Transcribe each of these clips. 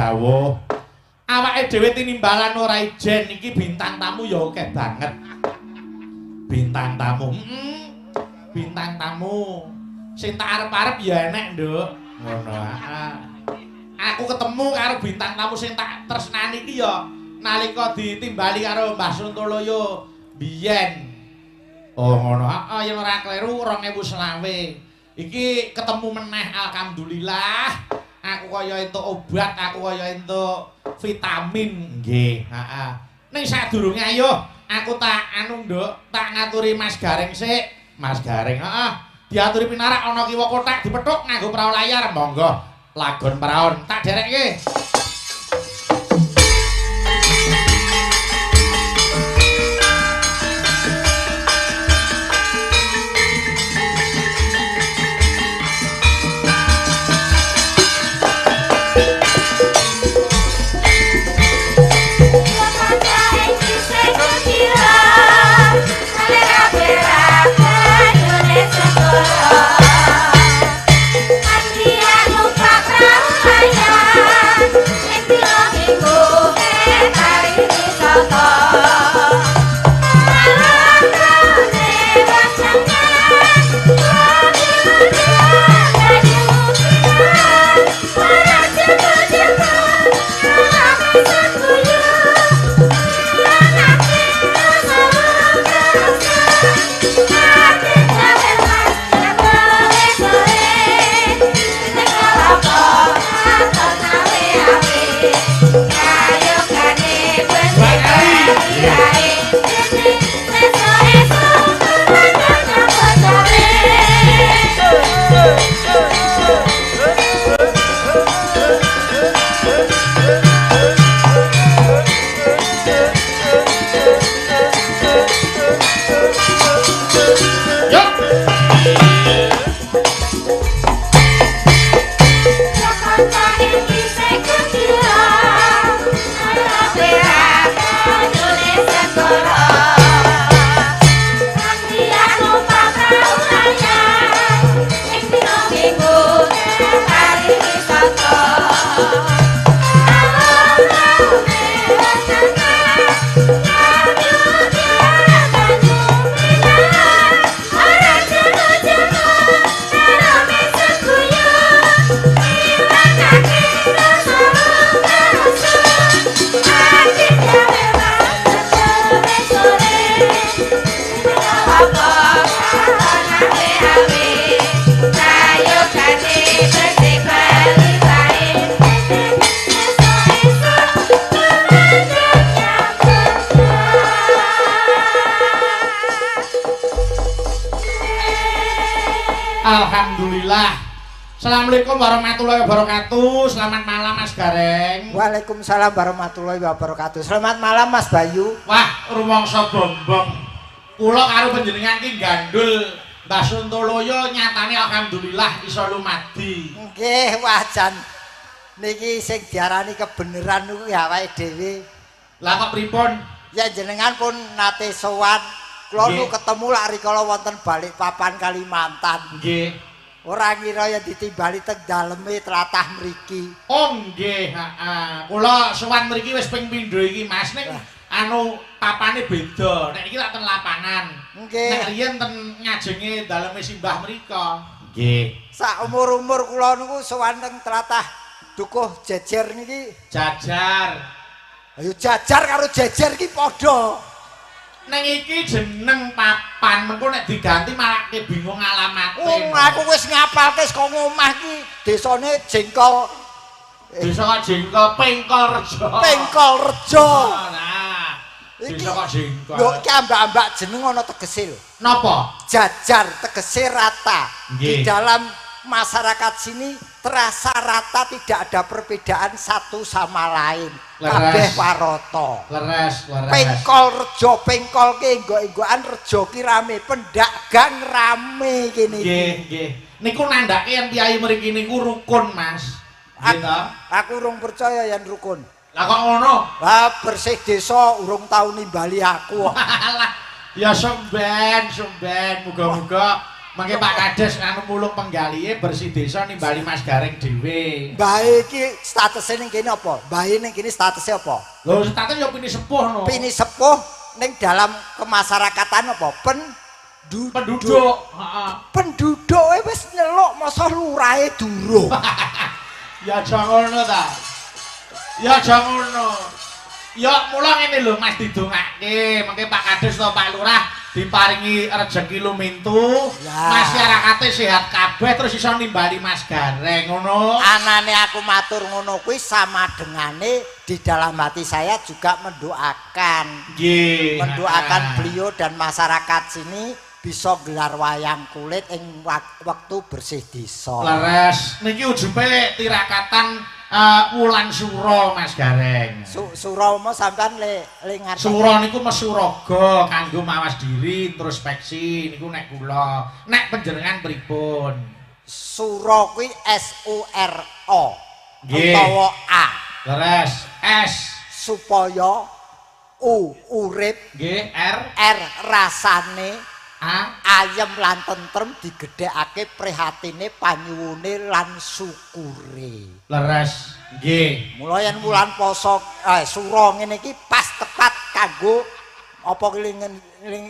dawuh. Awake dhewe tinimbalan ora ijen iki bintang tamu ya akeh banget. Bintang tamu. Bintang tamu. Sing tak arep-arep ya enek, Nduk. Ngono heeh. Aku ketemu karo bintang tamu sing tak tresnani iki ya nalika ditimbali karo Mbah Suntoloyo biyen. Oh ngono. Heeh, yen ora kleru 2020. Iki ketemu meneh alhamdulillah. Aku kaya entuk obat, aku kaya entuk vitamin. Nggih, heeh. Ning sadurunge ayo aku tak anu, Nduk, tak ngaturi Mas Gareng sik. Mas Gareng, heeh. Diaturi pinarak ana kiwa kothak dipethuk nganggo prau layar. Monggo. Lagon praon tak derekke. Alhamdulillah. Assalamualaikum warahmatullahi wabarakatuh. Selamat malam Mas Gareng. Waalaikumsalam warahmatullahi wabarakatuh. Selamat malam Mas Bayu. Wah, rumangsa bombong. Kula karo panjenengan ki gandul Mbah Suntoloyo nyatane alhamdulillah iso lumadi. Nggih, wah jan niki sing diarani kebeneran niku ya awake dhewe. Lah kok pripun? Ya jenengan pun nate sowan. Kula nu ketemu lak rikala wonten Balikpapan Kalimantan. Nggih. Ora ngira yen ditimbali teng daleme tlatah mriki. Oh nggih, heeh. Kula sowan mriki wis ping pindho iki Mas, ning anu papane beda. Nek iki lak ten lapangan. Nggih. Nek riyen ten ngajenge daleme simbah mriko. Nggih. Sak umur-umur kula niku sowan teng tlatah Dukuh Jejer niki. Jajar. Ayo jajar karo jejer iki padha. Neng iki jeneng papan, mengko nek diganti malah bingung alamate. Oh, aku wis ngapalke saka omah iki desane Jengkol. Desa kok Jengkol, Pengkol Rejo. Pengkol Rejo. Nah, desa kok Jengkol. Lho iki ambak-ambak jeneng ana tegese lho. Napa? Jajar tegese rata. Di dalam masyarakat sini terasa rata, tidak ada perbedaan satu sama lain. Kabeh warata. Leres, leres. Pengkol Rejo, pengkol ki enggok-enggokan rejo ki rame, pendak gang rame kene iki. Nggih, nggih. Niku nandhake yen piyai mriki niku rukun, Mas. Nggih ta? Aku urung percaya yen rukun. Lah kok ngono? Lah bersih desa urung tau nimbali aku. Alah, ya somben, somben, muga-muga Mangke Pak Kades anu mulung penggalihe bersih desa nimbali Mas Gareng dhewe. Mbahe iki statuse ning kene apa? Mbahe ning kene statuse apa? Lho status ya pini sepuh no. Pini sepuh ning dalam kemasyarakatan apa? Penduduk. Penduduk, heeh. Penduduke wis nyeluk masa lurahe durung. Ya aja ngono ta. Ya aja ngono. Ya mula ngene lho Mas didongake, mengke Pak Kades utawa Pak Lurah diparingi rejeki lumintu, masyarakate sehat kabeh terus iso nimbali Mas Gareng ngono. Anane aku matur ngono kuwi sama dengane di dalam hati saya juga mendoakan. Nggih. Mendoakan beliau dan masyarakat sini bisa gelar wayang kulit ing wektu bersih desa. Leres, niki ujube tirakatan wulan sura Mas Gareng. Sura mau sampean le ngerti. Sura niku mesuraga kanggo mawas diri, introspeksi niku nek kula. Nek panjenengan pripun? Sura kuwi S U R O utawa A. Leres, S supaya U urip, nggih, R R rasane, A ayem lan tentrem digedhekake prihatine panyuwune lan syukure. Leres, nggih. Mula yen wulan poso sura ngene iki pas tepat kanggo apa ki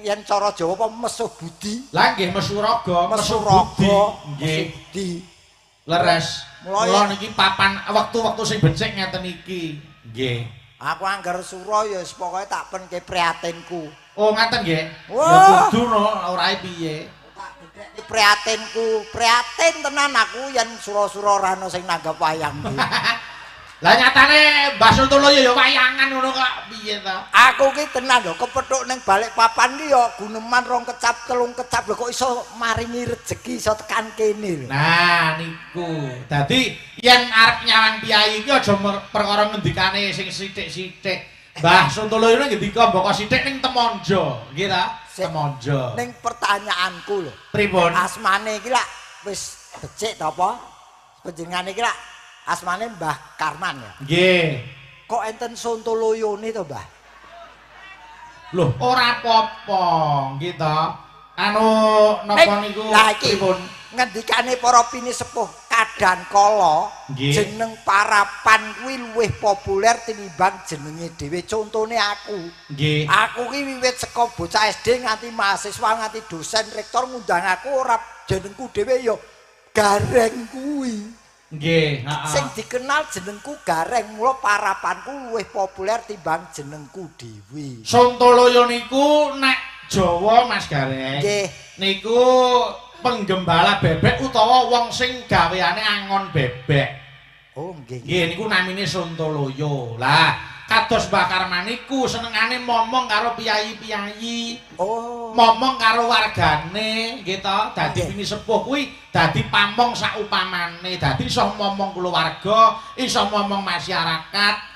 yen cara Jawa apa mesuh budi? Lah nggih mesuraga, mesuraga, nggih. Budi. Leres. Mula niki papan wektu-wektu sing becik ngeten iki. Nggih. Aku anggar sura ya wis pokoke tak penke prihatinku. Oh ngaten nggih. Ya kudu no ora piye. Tak gedhekke prihatinku, prihatin tenan aku yen sura-sura ora ana sing nanggap wayang iki. Lah nyatane Mbah Sontoloyo ya wayangan ngono kok piye ta? Aku ki tenan lho kepethuk ning Balikpapan ki ya guneman rong kecap telung kecap lho kok iso maringi rejeki iso tekan kene lho. Nah niku. Dadi yen arep nyawang piyayi iki aja perkara ngendikane sing sithik-sithik. Mbah Sontoloyo ngendika mboko sithik ning Temonjo, nggih ta? Temonjo. Ning pertanyaanku lho. Pripun? Asmane iki lak wis becik ta apa? Panjenengane iki lak asmane Mbah Karman ya? Nggih. Kok enten Sontoloyone to, Mbah? Loh, ora apa-apa, nggih ta. Anu napa niku pripun? Ngendikane para pinisepuh kadang kala jeneng parapan kuwi luwih populer tinimbang jenenge dhewe. Contone aku. Nggih. Aku ki wiwit saka bocah SD nganti mahasiswa nganti dosen rektor ngundang aku ora jenengku dhewe ya Gareng kuwi. Nggih, heeh. Sing dikenal jenengku Gareng, mula parapanku luwih populer timbang jenengku dhewe. Sontoloyo niku nek Jawa Mas Gareng. Nggih. Niku penggembala bebek utawa wong sing gaweane angon bebek. Oh nggih. Nggih niku namine Sontoloyo. Lah, kados Mbah Karman niku senengane momong karo piyayi-piyayi. Oh. Momong karo wargane, nggih to. Dadi pini sepuh kuwi dadi pamong saupamane. Dadi iso momong kulawarga, iso momong masyarakat.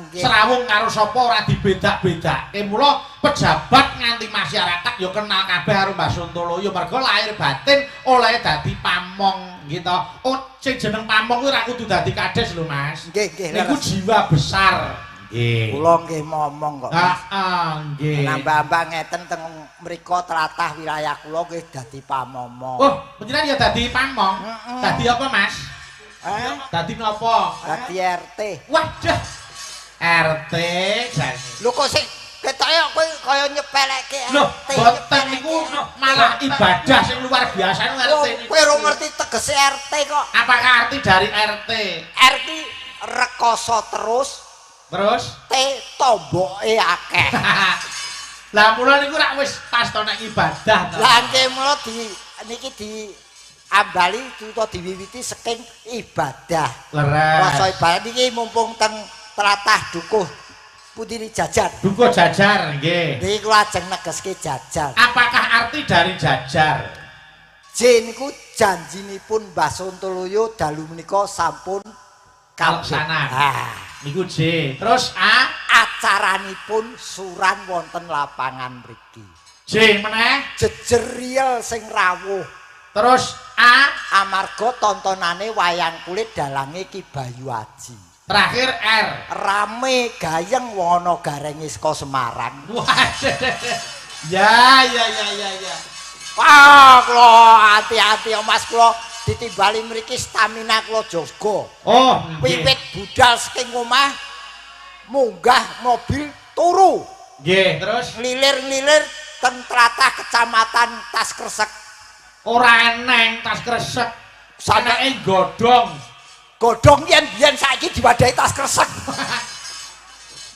Srawung karo sapa ora dibedak-bedake. Mula pejabat nganti masyarakat ya kenal kabeh karo Mbah Sontoloyo mergo lahir batin oleh dadi pamong, nggih to. Oh, sing jeneng pamong kuwi ora kudu dadi kades lho, Mas. Nggih, nggih. Niku jiwa besar. Nggih. Kula nggih momong kok. Heeh, nggih. Nambah-ambah ngeten teng mriku tlatah wilayah kula nggih dadi pamomong. Oh, panjenengan ya dadi pamong? Dadi apa, Mas? Dadi napa? Dadi RT. Waduh. RT jane. Lho kok sing ketoke kowe kaya nyepelekke RT. Lho, boten niku malah ibadah sing luar biasa niku RT niku. Kowe ora ngerti tegese RT kok. Apakah arti dari RT? R ki rekoso terus. Terus T tomboke akeh. Lah mula niku rak wis pas to nek ibadah to. Lah nggih mula di niki di ambali utawa diwiwiti saking ibadah. Leres. Rasa ibadah niki mumpung teng tlatah Dukuh Putini Jajar. Dukuh Jajar nggih. Niki kula ajeng negeske Jajar. Apakah arti dari Jajar? J niku janjinipun Mbah Sontoloyo dalu menika sampun kalaksanan. Ah. Niku J. Terus A acaranipun suran wonten lapangan mriki. J meneh jejer riyel sing rawuh. Terus A amarga tontonane wayang kulit dalange Ki Bayu Aji. Terakhir R rame gayeng wong ana garenge saka Semarang. Wah. Ya ya ya ya ya. Wah, kula ati-ati Mas, kula ditimbali mriki stamina kula jaga. Oh, wiwit budal saking omah munggah mobil turu. Nggih, terus nglilir-nglilir teng tlatah kecamatan Tas Kresek. Ora eneng Tas Kresek. Sampe godhong. Godhong yen biyen saiki diwadahi Tas Kresek.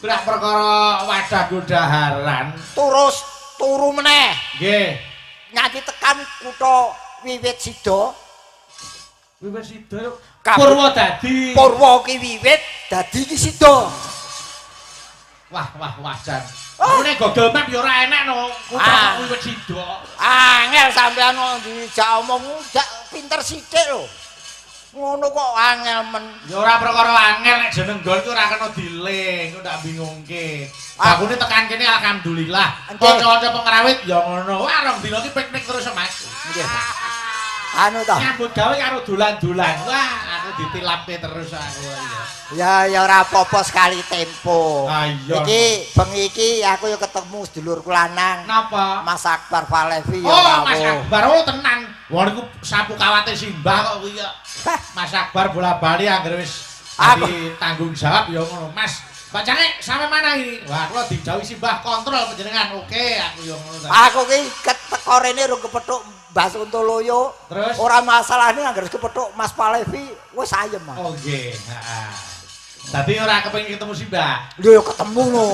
Brak perkara wadah godaharan. Terus turu meneh. Nggih. Nganti tekan kutha Wiwit Sida. Wiwit Sida Purwodadi. Purwa ki wiwit dadi ki sida. Wah wah wah jan. Oh. Nek Google Map ya ora enek no. Kutha Wiwit Sida. Angel sampean dijak omong jak pinter sithik lho. Ngono kok angel men. Ya ora perkara angel nek jeneng nggon ku ora kena diling, kok ndak bingungke. Bakune tekan kene alhamdulillah. Kanca-kanca pengrawit ya ngono. Wah rong dina iki piknik terus Mas. Nggih. Anu ta. Nyambut gawe karo dolan-dolan. Wah, aku ditilapke terus aku iya. Ya ya ora apa-apa sekali tempo. Ah, iya. Iki bengi iki aku ya ketemu sedulurku lanang. Napa? Mas Akbar Falevi ya. Oh, Mas Akbar, oh tenan. Wong niku sapu kawate simbah kok kuwi kok. Mas Akbar bola-bali anggere wis dadi tanggung jawab ya ngono. Mas, Pak Cangik sampe mana iki? Wah, kula dijauhi simbah kontrol panjenengan. Oke, aku ya ngono ta. Aku ki teko rene rung kepethuk Mbah Suntoloyo. Terus ora masalahne anggere kepethuk Mas Palevi wis ayem. Oh nggih, heeh. Dadi ora kepengin ketemu simbah. Lho ya ketemu no.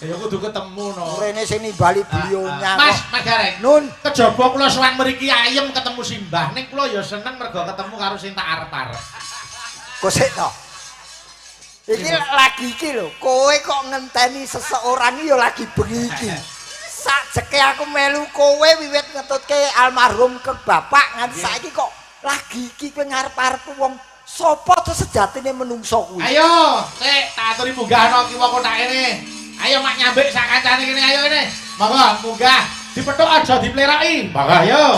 Ya kudu ketemu no. Rene sing nimbali beliaunya. Mas, Mas Gareng. Nun, kejaba kula sowan mriki ayem ketemu simbah ning kula ya seneng mergo ketemu karo sing tak arep-arep. Kok sik to? Iki lagi iki lho, kowe kok ngenteni seseorang ya lagi bengi iki. Sakjeke aku melu kowe wiwit ngetutke almarhum ke bapak nganti saiki kok lagi iki kowe ngarep-arep wong sapa to sejatine menungso kuwi. Ayo, sik tak aturi munggah ana kiwa kothake kene. Ayo mak nyambik sak kancane kene ayo kene. Monggo munggah, dipethuk aja dipleraki. Monggo ayo.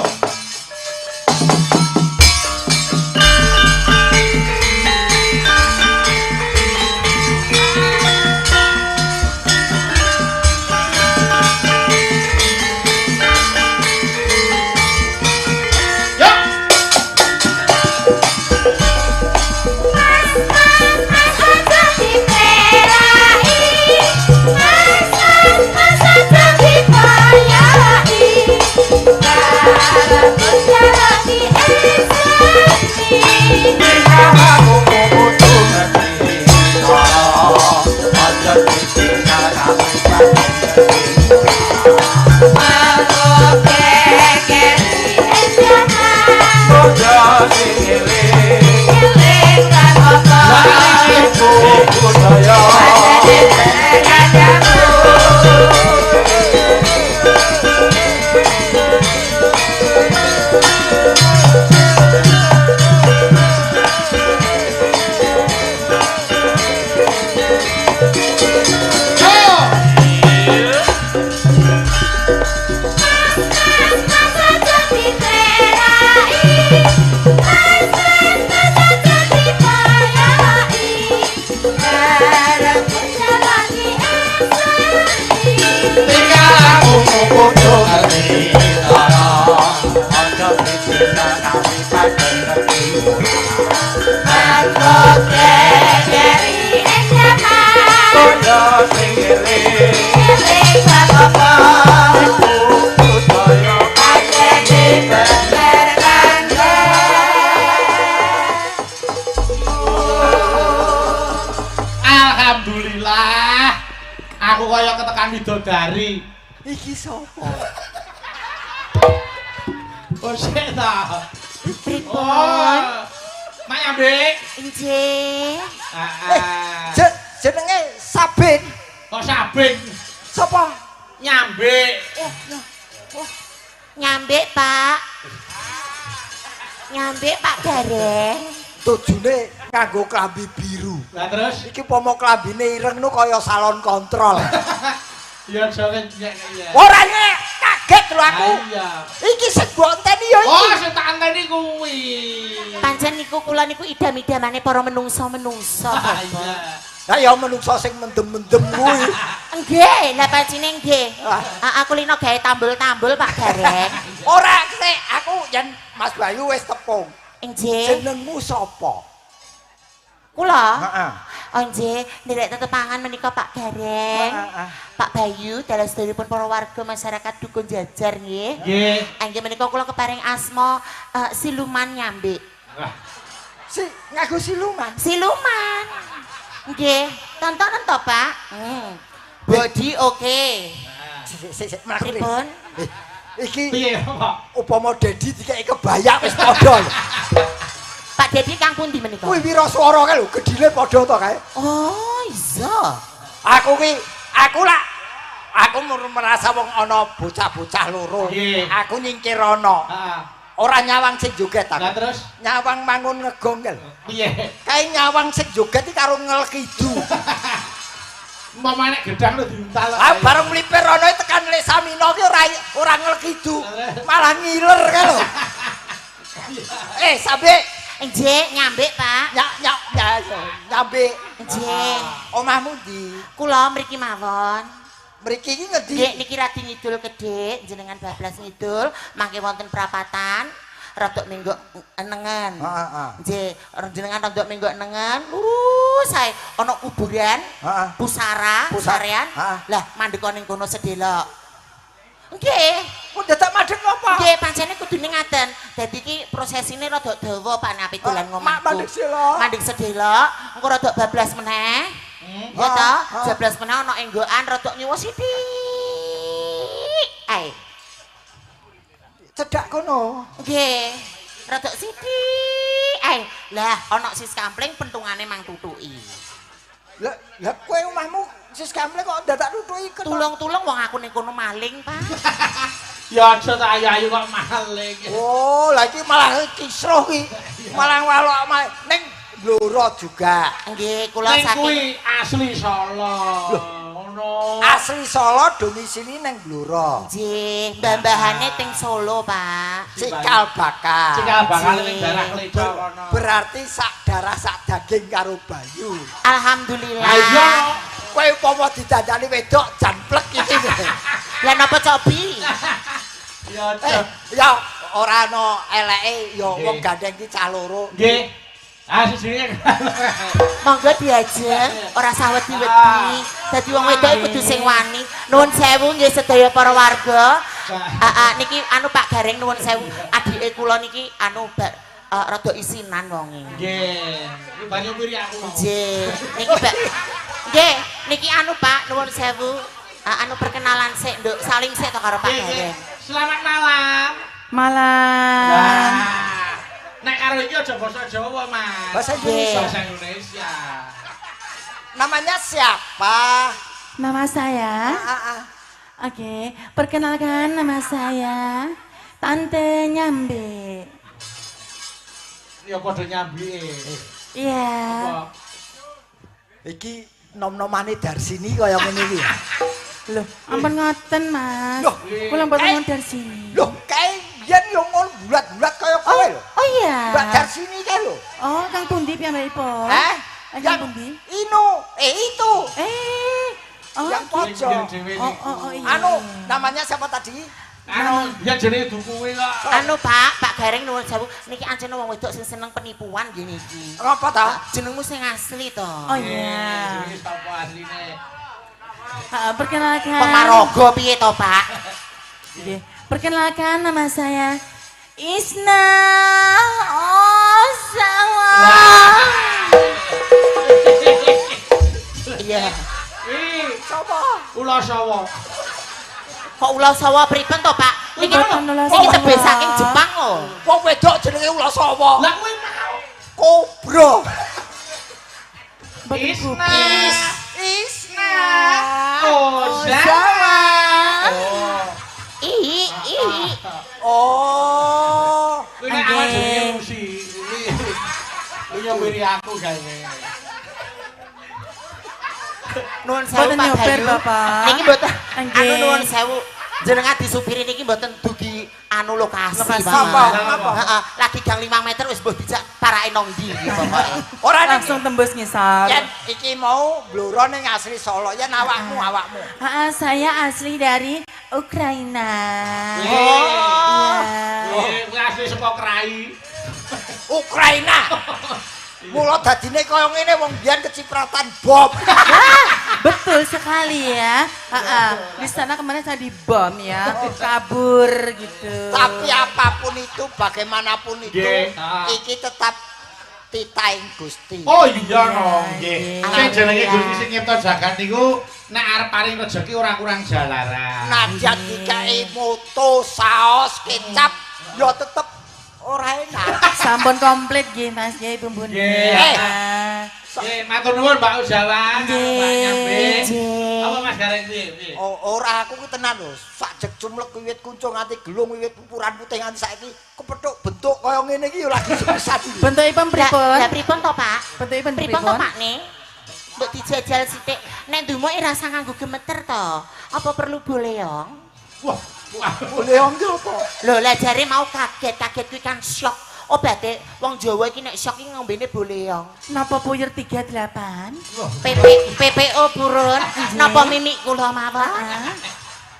Alhamdulillah aku kaya ketekan widodari. Iki sapa? Oh sik ta. Pripun? Mak nyambik. Nggih. Heeh. Jenenge Sabin. Kok Sabin? Sapa? Nyambik. Oh, oh. Nyambik, Pak. Nyambik Pak Gareng. Tujune nganggo klambi biru. Lah terus iki pomo klambine ireng nu kaya salon kontrol. Ya aja nyek ya. Ora nyek, kaget lho aku. Iya. Iki sing mbok enteni ya iki. Oh, sing tak enteni kuwi. Pancen niku kula niku idam-idamane para menungso-menungso. Iya. Lah ya menungso sing mendem-mendem kuwi. Nggih, lah pacine nggih. Ah. Aku lino gawe tambul-tambul Pak Gareng. Ora sik, aku yen Mas Bayu wis tepung. Nggih. Jenengmu sapa? Kula? Heeh. Oh nggih, nderek tetepangan menika Pak Gareng. Heeh. Pak Bayu dalah sedherepun para warga masyarakat Dukun Jajar nggih. Nggih. Nggih menika kula keparing asma Siluman Nyambik. Si ngaku siluman. Siluman. Nggih, tontonan to, Pak? Body oke. Sik sik sik mlaku. Pripun? Iki Piye, Pak? upama Dedi dikeki kebayak wis padha lho. Pak Dedi kang pundi menika? Kuwi wiraswara kae lho, gedhine padha to kae. Oh, iya. Aku ki aku lak aku merasa wong ana bocah-bocah loro. Aku nyingkir ana. Heeh. Ora nyawang sing joget aku. Lah terus Nyawang mangun ngegong kae lho. piye? Kae nyawang sing joget iki karo ngelkidu. Umpama nek gedang lho diuntal. Ah bareng mlipir ana tekan Lek Samino ki ora ngelkidu, malah ngiler kae lho. Sambe Nggih, nyambik, Pak. nyak nyak nyambe. Nggih. Omahmu ndi? Kula mriki mawon. Mriki iki ngendi? Nggih, niki radi ngidul kedhik, jenengan bablas ngidul, mangke wonten prapatan, rodok menggok nengen. Heeh. Nggih, jenengan rodok menggok nengen, lurus ae ana kuburan, Heeh. pusara, sarean. Heeh. Lah, mandeka ning kono sedelok. Nggih. Kok dadak madhep apa? Nggih, pancene kudune ngaten. Dadi iki prosesine rada dawa Pak nek ape dolan ngomahku. Mandek sedelok. Mandek sedelok, engko rada bablas meneh. Ya ta, bablas meneh ana enggokan rada nyuwa sithik. Ae. Cedhak kono. Nggih. Rada sithik. Ae. Lah, ana sis kampling pentungane mang tutuki. Lah, lah kowe omahmu sis kampling kok dadak tutuki kena. Tulung-tulung wong aku ning kono maling, Pak. Ya aja tak ayu-ayu kok maling. Oh, lah iki malah kisruh iki. Malah walok ning Blora juga. Nggih, kula Ning saking kuwi asli Solo. Ngono. Asli Solo domisili ning Blora. Nggih, mbah-mbahane teng Solo, Pak. Cikal bakal. Cikal bakal ning daerah Kleco kono. Berarti sak darah sak daging karo Bayu. Alhamdulillah. Ayo. Kowe upama didandani wedok jan plek iki. Lah napa cobi? Ya aja. Ya ora ana eleke ya wong gandeng iki cah loro. Nggih. Ah sijine. Monggo diajeng, ora usah wedi-wedi. Dadi wong wedok kudu sing wani. Nuwun sewu nggih sedaya para warga. Niki anu Pak Gareng nuwun sewu. Adike kula niki anu rada isinan wonge. Nggih. Iki banyu miri aku. Nggih. Niki Pak. Nggih, niki anu Pak nuwun sewu. Anu perkenalan sik, Nduk. Saling sik to karo Pak Gareng. Selamat malam. Malam. Nek karo iki aja basa Jawa, Mas. Bahasa Indonesia. Bahasa Indonesia. Namanya siapa? Nama saya? Oke, perkenalkan nama saya Tante Nyambe. Ya padha nyambike. Iya. Iki nom-nomane Darsini kaya ngene iki. Loh, ampun ngoten, Mas. Loh, kula mboten Darsini. Loh, kae biyen yo ngono bulat-bulat kaya kowe lho. Oh iya. Mbak Darsini kae lho. Oh, kang pundi piyambakipun? Hah? Kang pundi? Ino, itu. Oh, yang pojok. Oh, iya. Anu, namanya siapa tadi? Anu, biyen jenenge dukuwe kok. Anu, Pak, Pak Gareng nuwun sewu. Niki ancene wong wedok sing seneng penipuan nggih niki. Apa ta? Jenengmu sing asli to. Oh iya. Jenenge sapa asline? Perkenalkan. Kok marogo piye to, Pak? Nggih. Perkenalkan nama saya Isna Ozawa. Iya. Ih, sapa? Ula sawa. Kok ula sawa pripun to, Pak? Niki niki tebih saking Jepang lho. Wong wedok jenenge ula sawa. Lah kuwi mau kobra. Isna. Isna. Ozawa. I. Oh. Kuwi nek awak jenenge Lucy. Kuwi nyopiri aku gawe. Nuwun sewu Pak Bayu. Niki mboten anu nuwun sewu. Jenengan disupiri niki mboten dugi anu lokasi, Pak. Napa? Heeh, lagi gang 5 meter wis mbok dijak parake Ketake nang ndi iki pokoke. Ora langsung tembus ngisor. Yen iki mau Blora ning asli Solo, yen awakmu awakmu. Heeh, saya asli dari Ukraina. Oh. Iya, asli saka Krai. Ukraina. Mula dadine kaya ngene wong biyen kecipratan bom. Betul sekali ya. Di sana kemarin saya dibom ya, kabur gitu. Tapi apapun itu, bagaimanapun itu, iki tetap titahing Gusti. Oh iya no, nggih. Sing jenenge Gusti sing nyipta jagat niku nek arep paring rejeki ora kurang jalaran. Najan dikei moto, saos, kecap, ya tetep ora enak. Sampun komplit nggih Mas nggih bumbune. Nggih. Nggih, matur nuwun Mbak Ujawa, Mbak Nyambe. Apa Mas Gareng piye? Ora aku ku tenan lho, sak jek cumlek wiwit kuncung nganti gelung wiwit pupuran putih nganti saiki kepethuk bentuk kaya ngene iki ya lagi susah iki. Bentukipun pripun? Lah pripun to, Pak? Bentukipun pripun to, Pak ne? Mbok dijajal sithik. Nek ndumuk rasa nganggo gemeter to. Apa perlu boleong? Wah, boleong ki apa? Lho, lah jare mau kaget-kaget kuwi kan syok. Obate wong Jawa iki nek syok iki ngombene boleong. Napa puyer 38? PP PPO purun. Napa mimik kula mawon?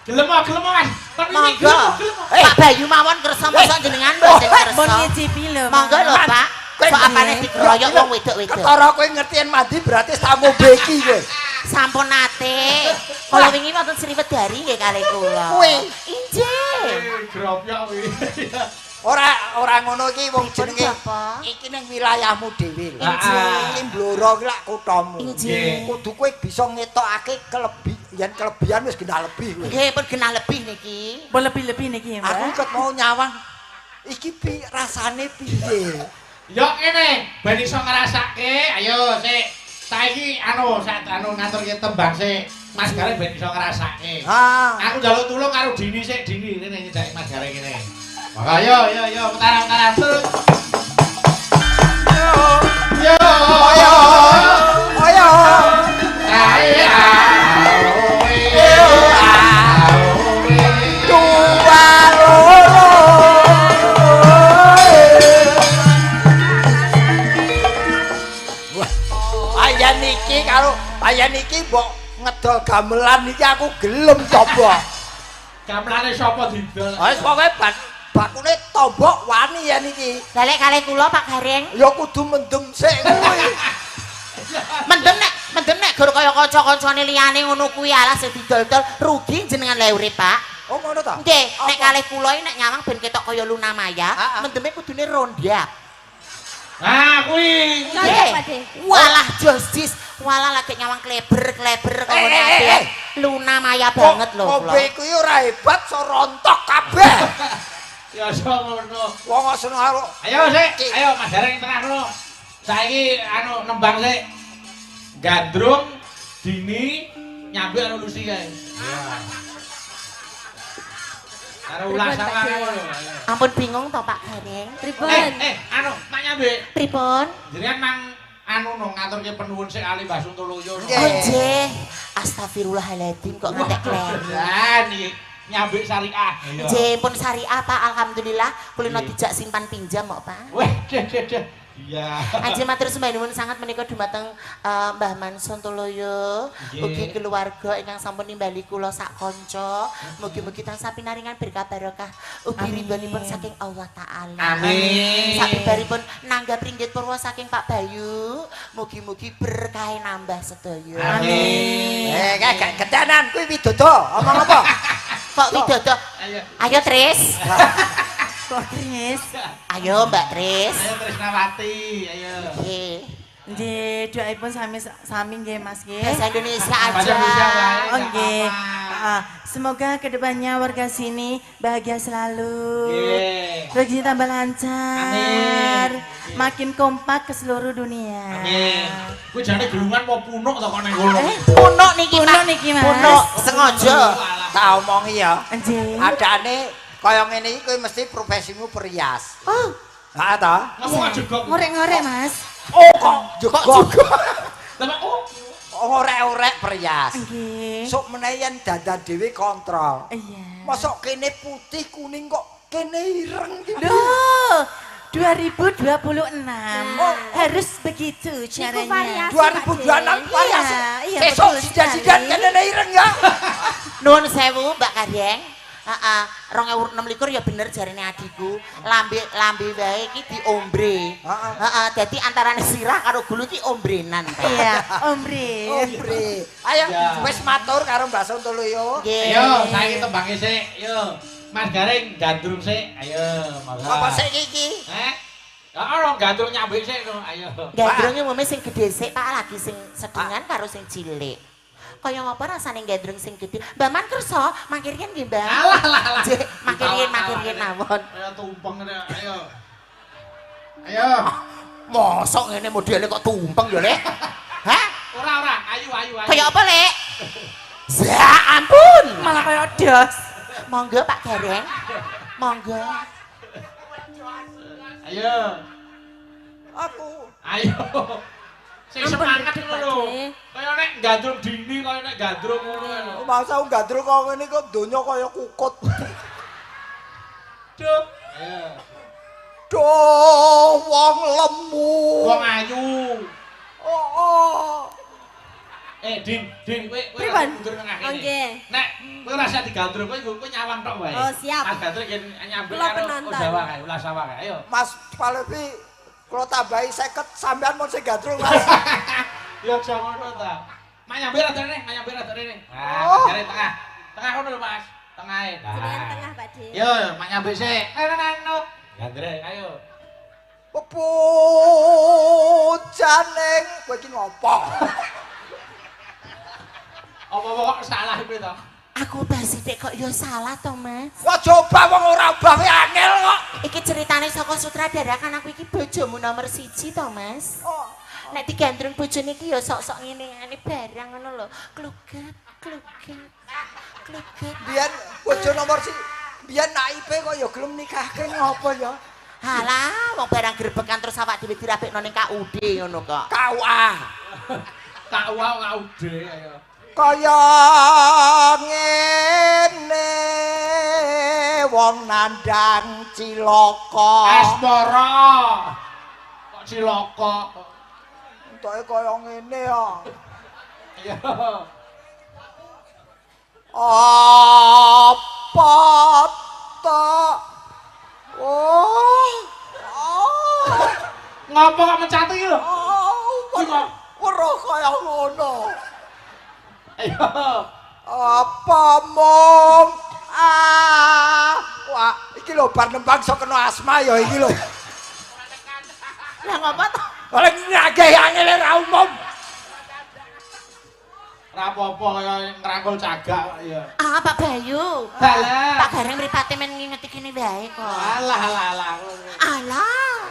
Gelem gelem Mas. Monggo. Pak Bayu mawon kersa mosok jenengan mboten kersa. Mun ngicipi lho. Monggo lho, Pak. Sok apane dikeroyok wong wedok-wedok. Ketara kowe ngerti yen mandi berarti tak ngombe iki kowe. Sampun nate. Kala wingi wonten Sriwedari nggih kalih kula. Kuwi. Injih. Gropyok kuwi. Ora ngono iki wong jenenge iki ning wilayahmu dhewe lho. Iki Blora iki lak kuthamu. Kudu kowe bisa ngetokake kelebih, yen kelebihan wis genah lebih kowe. Nggih, pun genah lebih niki. Pun lebih-lebih niki ya, Mbak. Aku ikut mau nyawang. Iki rasane piye? Yo ngene, ben iso ngrasake. Ayo sik. Saiki anu sak anu ngaturke tembang sik. Mas Gareng ben iso ngrasake. Aku njaluk tulung karo Dini sik, Dini rene nyedaki Mas Gareng ngene. Maka yo yo yo petaran-petaran terus. Yo yo yo ayo. Ayo. Dua loro. Ayan iki karo ayan iki mbok ngedol gamelan iki aku gelem coba. Gamelane sapa didol? Wis pokoke bakune tombok wani yen iki. Lah lek kalih kula Pak Gareng ya kudu mendem sik kuwi. Mendem nek gur kaya kanca-kancane liyane ngono kuwi alah sing didol-dol rugi jenengan le urip Pak. Oh ngono ta? Nggih, nek kalih kula iki nek nyawang ben ketok kaya Luna Maya, mendeme kudune ronda. Ah kuwi. Walah josis, walah lagi nyawang kleber-kleber kaya ngono ade. Luna Maya banget lho kula. Kowe kuwi ora hebat so rontok kabeh. Ya aja ngono. Wong kok seneng karo. Ayo sik, ayo Mas Gareng tengah kono. Saiki anu nembang sik. Gandrung, Dini, Nyambe karo Lucy kae. Iya. Karo ulah sama ngono. Ampun bingung to Pak Gareng. Pripun? Anu Mak Nyambe. Pripun? Jenengan mang anu no ngaturke penuwun sik ali Mbah Suntoloyo. Oh nggih. Astagfirullahaladzim kok ngantek kleru. Lah niki nyambik syariah. Nggih, pun syariah Pak, alhamdulillah kulino dijak simpan pinjam kok Pak. Weh, deh deh deh. Iya. Anjing matur sembah nuwun sangat menika dumateng Mbah Mansun Toloyo, ugi keluarga ingkang sampun nimbali kula sak kanca. Mugi-mugi tansah pinaringan berkah barokah ugi ridhonipun saking Allah Taala. Amin. Sabibaripun nanggap ringgit purwa saking Pak Bayu, mugi-mugi berkahe nambah sedaya. Amin. Eh, kedanan kuwi Widodo, omong apa? Kok Widodo? Ayo Tris. Kok Tris? Ayo Mbak Tris. Ayo Trisnawati, ayo. Nggih. Nggih, doaipun sami nggih Mas nggih. Bahasa Indonesia aja. Oh nggih. Semoga kedepannya warga sini bahagia selalu. Nggih. Rezeki tambah lancar. Amin. Makin kompak ke seluruh dunia. Amin. Kuwi jane gelungan mau punuk to kok nang kono. Punuk niki Mas. Punuk niki Mas. Punuk sengaja. Tak omongi ya. Nggih. Adane kaya ngene iki kowe mesti profesimu perias. Oh. Heeh ta? Ngomong jegok. Ngorek-ngorek, Mas. Oh kok jegok. Lah oh orek-orek perias. Nggih. Sok menawi yen dandan dhewe kontrol. Iya. Mosok kene putih kuning kok kene ireng iki. Lho, 2026. Oh. Harus begitu caranya. Variasi. 2026 variasi. Iya, Sesuk betul sidan-sidan sekali. kene ireng ya. Nuwun sewu Mbak Gareng. Heeh, 2026 ya bener jarene adikku. Lambe lambe wae iki diombre. Heeh. Heeh, dadi antarane sirah karo gulu iki ombrenan, Pak. Iya, ombre. Ombre. Ayo Ya. wis matur karo Mbak Sontoloyo. Nggih. Ayo, saiki tembange sik. Yo. Mas Gareng gandrung sik. Ayo, monggo. Apa sik iki? Eh? Ya ora gandrung nyambik sik no. Ayo. Gandrunge umume sing gedhe sik, Pak, lagi sing sedengan karo sing cilik. Kaya ngapa rasane gandrung sing gedhe? Mbak Man kersa, mangkir riyen nggih, Mbak. Alah alah alah. Jek, mangkir riyen, mangkir riyen mawon. Ayo tumpeng ngene, ayo. Ayo. Mosok ngene modele kok tumpeng ya, Lek? Hah? Ora ora, ayu ayu ayu. Kaya apa, Lek? Ya ampun. Malah kaya dos. Monggo Pak Gareng. Monggo. Ayo. Aku. Ayo. Sing Ampun, semangat duduk, ngono Pak lho. De. Kaya nek gandrung dini kaya nek gandrung ngono lho. Masa gandrung kok ngene kok donya kaya kukut. Duh. Ayo. Duh, wong lemu. Wong ayu. Oh, oh. Eh, Din, Din, kowe kowe Pripun? mundur nang kene. Nggih. Nek kowe ora usah digandrung, kowe kowe nyawang tok wae. Oh, siap. Mas Gandrung yen nyambik Kula karo penonton. Ojawa kae, ulas sawah kae. Ayo. Mas Palevi kula tambahi 50 sampean mun sing gandrung Mas. Ya aja ngono ta. Mak nyambik rada rene, mak nyambik rada rene. Nah, Oh. jare tengah. Tengah kono lho, Mas. Tengahe. Nah. Jenengan tengah, Pak De. Yo, mak nyambik sik. Ayo nano. Gandreng, ayo. Pepujaning kowe iki ngopo? Apa-apa kok salah kuwi to? Aku bah sithik kok ya salah to, Mas. Wah coba wong ora obah kuwi angel kok. Iki ceritane saka sutradara kan aku iki bojomu nomor siji to, Mas. Oh. Nek digandrung bojone iki ya sok-sok ngene-ngene barang ngono lho. Kluget, kluget. Kluget. Biyen bojo nomor si biyen naipe kok ya gelem nikahke ngopo ya? Halah, wong barang grebekan terus awak dhewe dirabekno ning KUD ngono kok. KUA. KUA KUD ayo. Kaya ngene wong nandang cilaka. Asmara. Kok cilaka. Entuke kaya ngene ya. Ayo. Apa ta? Oh. Oh. Ngopo kok mencati iki lho? Oh, weruh kaya ngono. Ayo. Apa mung ah wah iki lho bar nembang sok kena asma ya iki lho. Lah ngopo to? Oleh ngageh angele ra umum. Ora apa-apa kaya ngrangkul cagak ya. Ah, Pak Bayu. Halah. Pak Gareng mripate men ngingeti kene wae kok. Alah alah alah. Alah.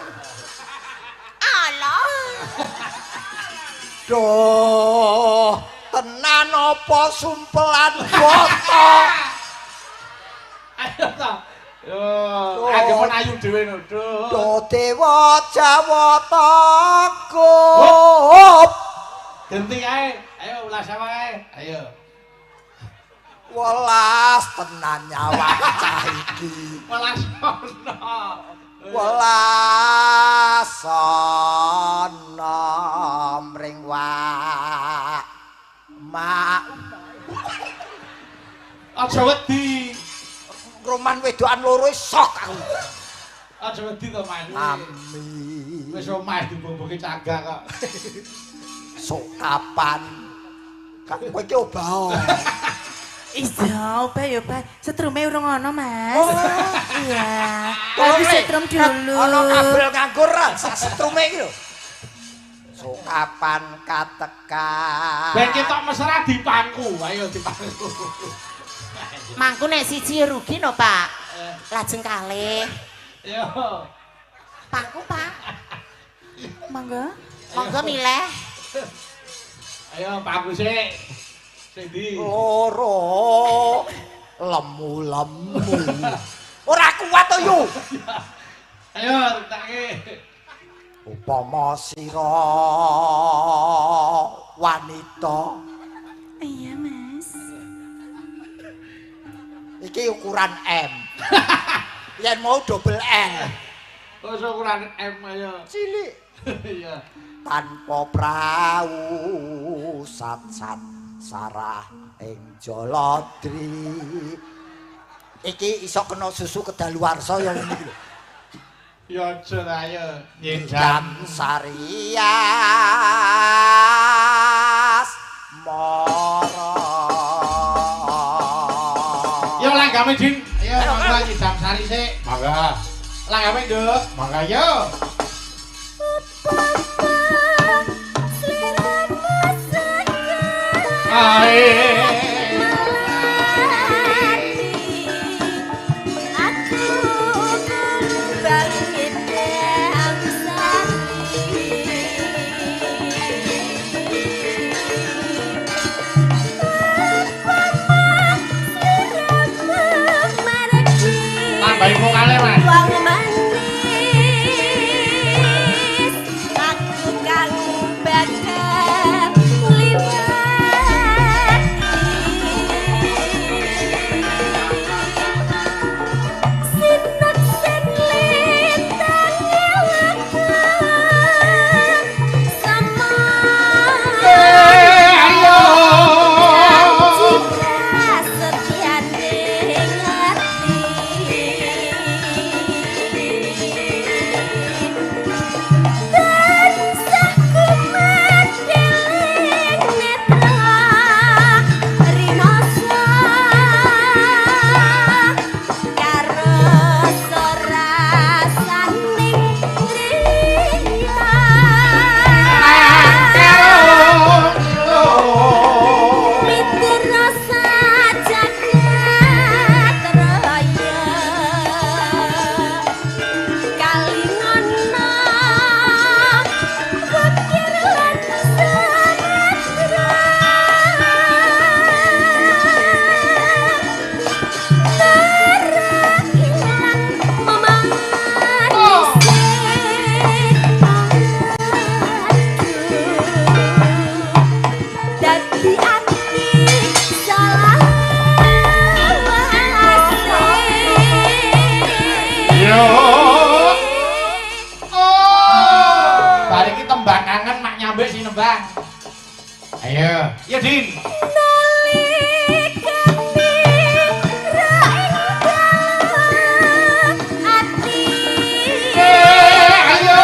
Alah. Duh, tenan apa sumpelan boto? Ayo ta. Yo, agemen ayu dhewe no. Duh. Duh dewa Jawata kup. Genti kae. Ayo ulas sama kae. Ayo. Welas tenan nyawa cah iki. Welas ono. Welas ana mring wak. Mak Aja wedi. roman wedokan loro sok aku. Aja wedi to, Mas. Amin. Wis omah dibomboke cagak kok. Sok kapan? Kak kowe iki obah. Iya, obah ya obah. Setrume urung ana, Mas. Oh. Iya. Harus setrum dulu. Ana kabel nganggur ra sak setrume iki lho. Sok kapan katekan. Ben ketok mesra dipangku. Ayo dipangku. Mangku nek siji rugi no, Pak. Lajeng kalih. Yo. Pangku, Pak. Monggo. Monggo milih. Ayo pangku sik. Sing ndi? Loro lemu-lemu. Ora kuat to yu. Ayo take. Upama sira wanita Iya, Mas. iki ukuran M. Yen mau double L. Wis ukuran M ayo. Cilik. Iya. Tanpa prau sat-sat sarah ing Jaladri. Iki iso kena susu kedaluwarsa ya ngene iki lho. Ya aja ta ayo. Nyidam sarias mara. Yo langgame Din. Ayo monggo nyidam sari sik. Mangga. Langgame Nduk. Mangga yo. Ae. Tambahi vokale Mas. Wong manis aku kang bakal liwat sinat senlitan ngelakon sama Ayo. Yo. Oh. Bar iki tembang kangen mak nyambek sing nembang. Ayo, ya Din. Ayo.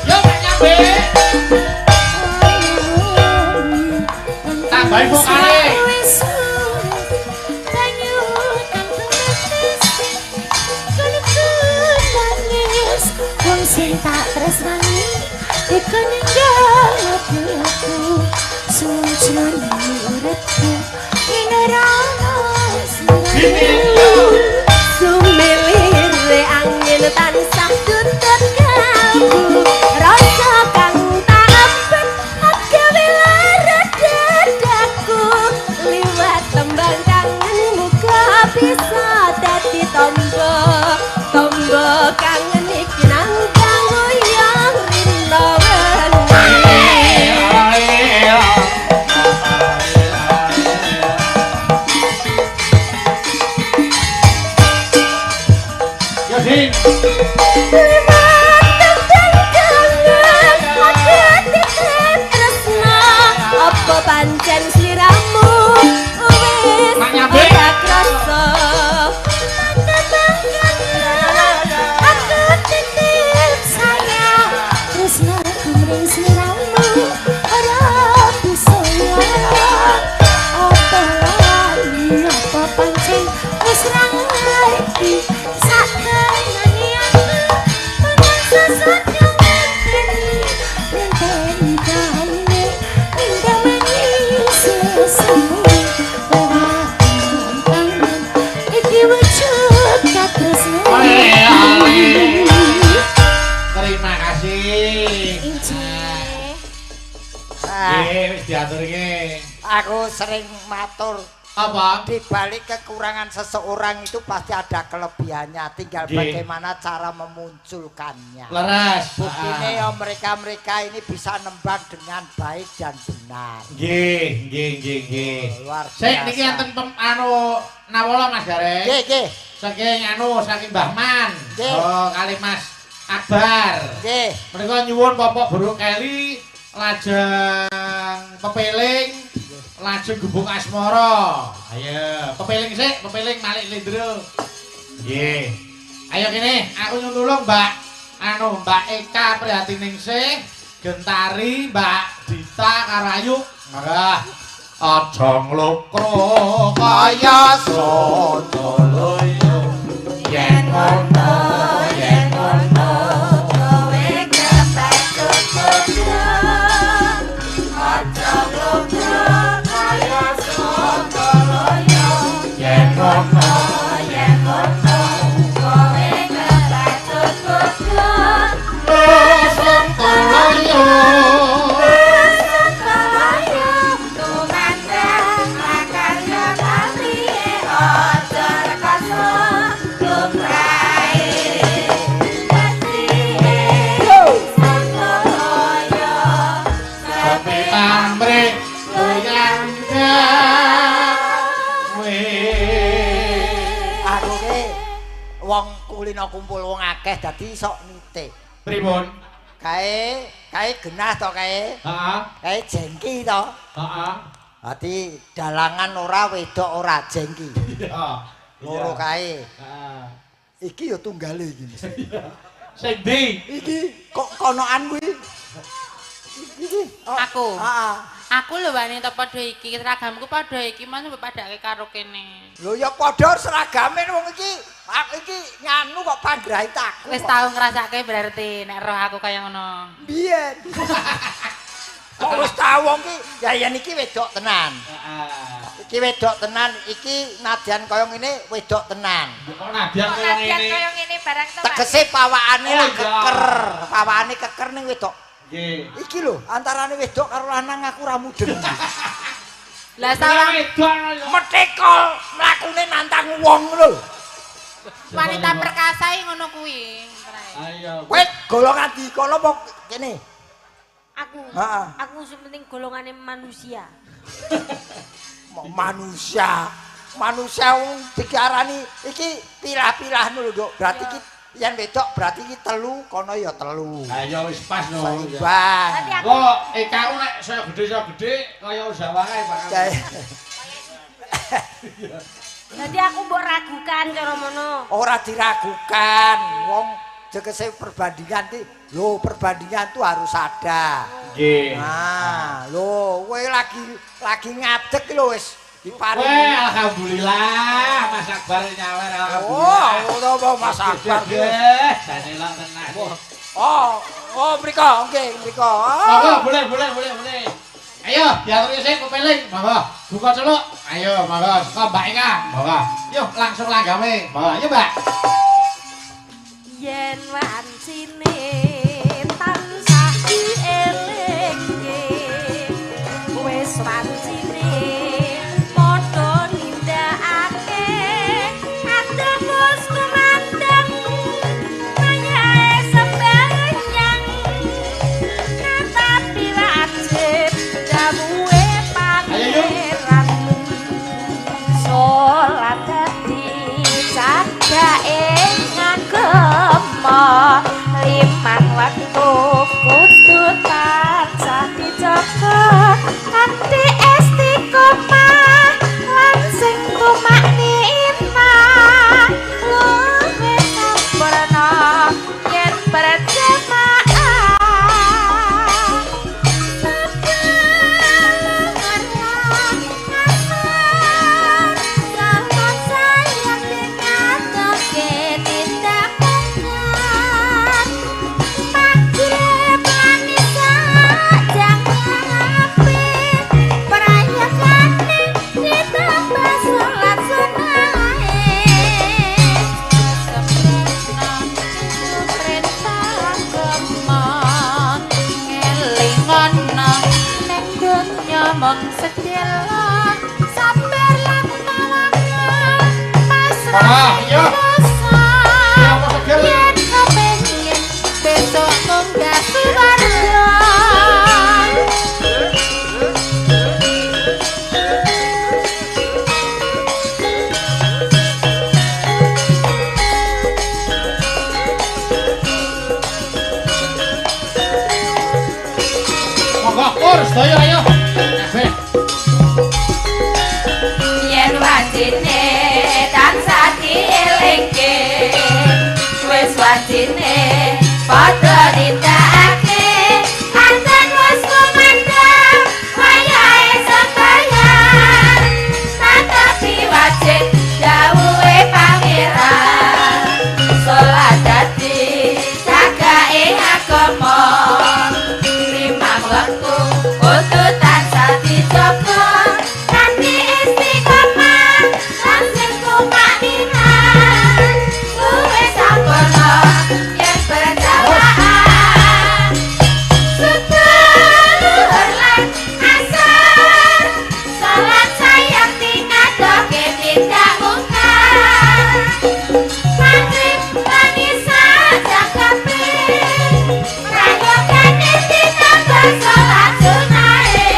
Yo mak nyambek. Tambahi vokale. Wong sing tak tresnani iku ninggal aku sujane uripku ing ora ono Sumilire angin tansah tutut kalbu rasa kang tak abet gawe lara dadaku liwat tembang kangen muga bisa dadi tombo tombo kangen iki nangkang goyang rino wengi. Yo Din. Apa pancen sliramu wis Mak nyambek. ora krasa aku titip sayang tresnaku mring sliramu ora bisa ilang apa lali apa pancen wis ra ngerti sak tenane aku semu lewat iki wujud katresnan. Terima kasih. Injih. Ah, Nggih, wis diaturke. Aku sering matur, Apa? di balik kekurangan seseorang itu pasti ada kelebihannya, tinggal bagaimana cara memunculkannya. Leres. Buktinya ya mereka-mereka ini bisa nembang dengan baik dan benar. Nggih, nggih, nggih, nggih. Luar Sik biasa. niki enten anu nawala Mas Gareng. Nggih, nggih. Saking anu saking Mbah Man. Nggih. Oh, kali Mas Akbar. Nggih. Menika nyuwun popok buruk keli, lajeng pepeling, lajeng gubuk asmara. Ayo, pepeling sik, pepeling Malik Lindro. Nggih. Ayo kene, aku nyuwun tulung Mbak anu Mbak Eka Prihatiningsih, Gentari, Mbak Dita Karayu. Mangga. Aja nglokro kaya Sontoloyo. Yen ngono, yen ngono. Kowe kepecut bodho, aja nglokro kaya Sontoloyo. Yen ngono, yen ngono, kowe kepecut bodho, Sontoloyo. Sontoloyo tumandang makarya patriye aja rekoso lumrahe patriye Sontoloyo. Sampai pamrih goyang gawe. Aku ki wong kulino kumpul wong akeh dadi sok nitih. Pripun? Kae kae genah to kae. Heeh. Kae jengki to. Heeh. Dadi dalangan ora, wedok ora, jengki. Iya. Loro kae. Heeh. Iki ya tunggale iki mesti. Sing ndi? Iki kok konoan kuwi. Iki. Oh, Aku. Heeh. Aku lho wanita padha iki, seragamku padha iki, mas mbok padhake karo kene. Lho ya padha seragame wong iki. Aku iki nganu kok panggraitaku. Wis tau ngrasake berarti nek roh aku kaya ngono. Biyen. Kok wis tau wong ki, ya yen iki wedok tenan. Heeh. Iki wedok tenan, iki nadyan kaya ngene wedok tenan. Kok nadyan Kok kaya nadyan ngene? kaya ngene barang to, Pak? Tegese pawakane Oh, lah iya. keker, pawakane keker ning wedok. Nggih. Iki lho, antarane wedok karo lanang aku ora mudeng. Lah sawang wedok ya. Metekol mlakune nantang wong lho. wanita perkasa iki ngono kuwi. Ayo. Kowe golongan dikono apa kene? Aku. Heeh. Aku sing penting golongane manusia. Manusia. Manusia wong diarani iki pilah-pilah lho, Nduk. Berarti iki yen wedok berarti iki telu, kono ya telu. Ayo wis pas no. Seimbang. Nanti aku Kok EKU nek saya gede kaya Jawa kae bakal. Dadi aku mbok ragukan cara mono. Ora diragukan, wong tegese perbandingan ki, lho perbandingan tuh harus ada. Nggih. Nah, lho kowe lagi ngadeg lho wis diparingi. Weh, alhamdulillah Mas Akbar nyawer alhamdulillah. Oh, apa Mas Akbar ki? Jane lak tenan. Oh, oh mriko, nggih mriko. Oh. Monggo, boleh, boleh, boleh, boleh. Ayo, diaturi sik kepeling, monggo. Buka celuk. Ayo, monggo, saka Mbak Eka. Monggo. Yuk, langsung langgame. Monggo, ayo, Mbak. Yen wancine tansah dielingke, wis wancine padha nindakake atemus kumandhang mayahe sembahyang natapi wajib dawuhe pangeran salat dadi cagake ngagema limang wektu kudu tansah dijaga kanthi Wong sedelo sabar lan tawakal pasrah dosa. Yen kepengin besok munggah swarga. Monggo kur sedaya ayo. Kabeh. Yen wajine tansah dielingke, wis wajine padha nindakake, adzan wis kumandhang wayahe sembahyang, tetapi wajib dawuhe pangeran, salat dadi cagake agama, limang wektu kudu tansah dijaga, kanthi istiqomah lan sing tumakninah, luwih sampurna yen berjamaah. Subuh, luhur lan asar, salat sayakti ngadohke tindak mungkar, maghrib lan isya jagape, prayogane ditambah salat sunahe,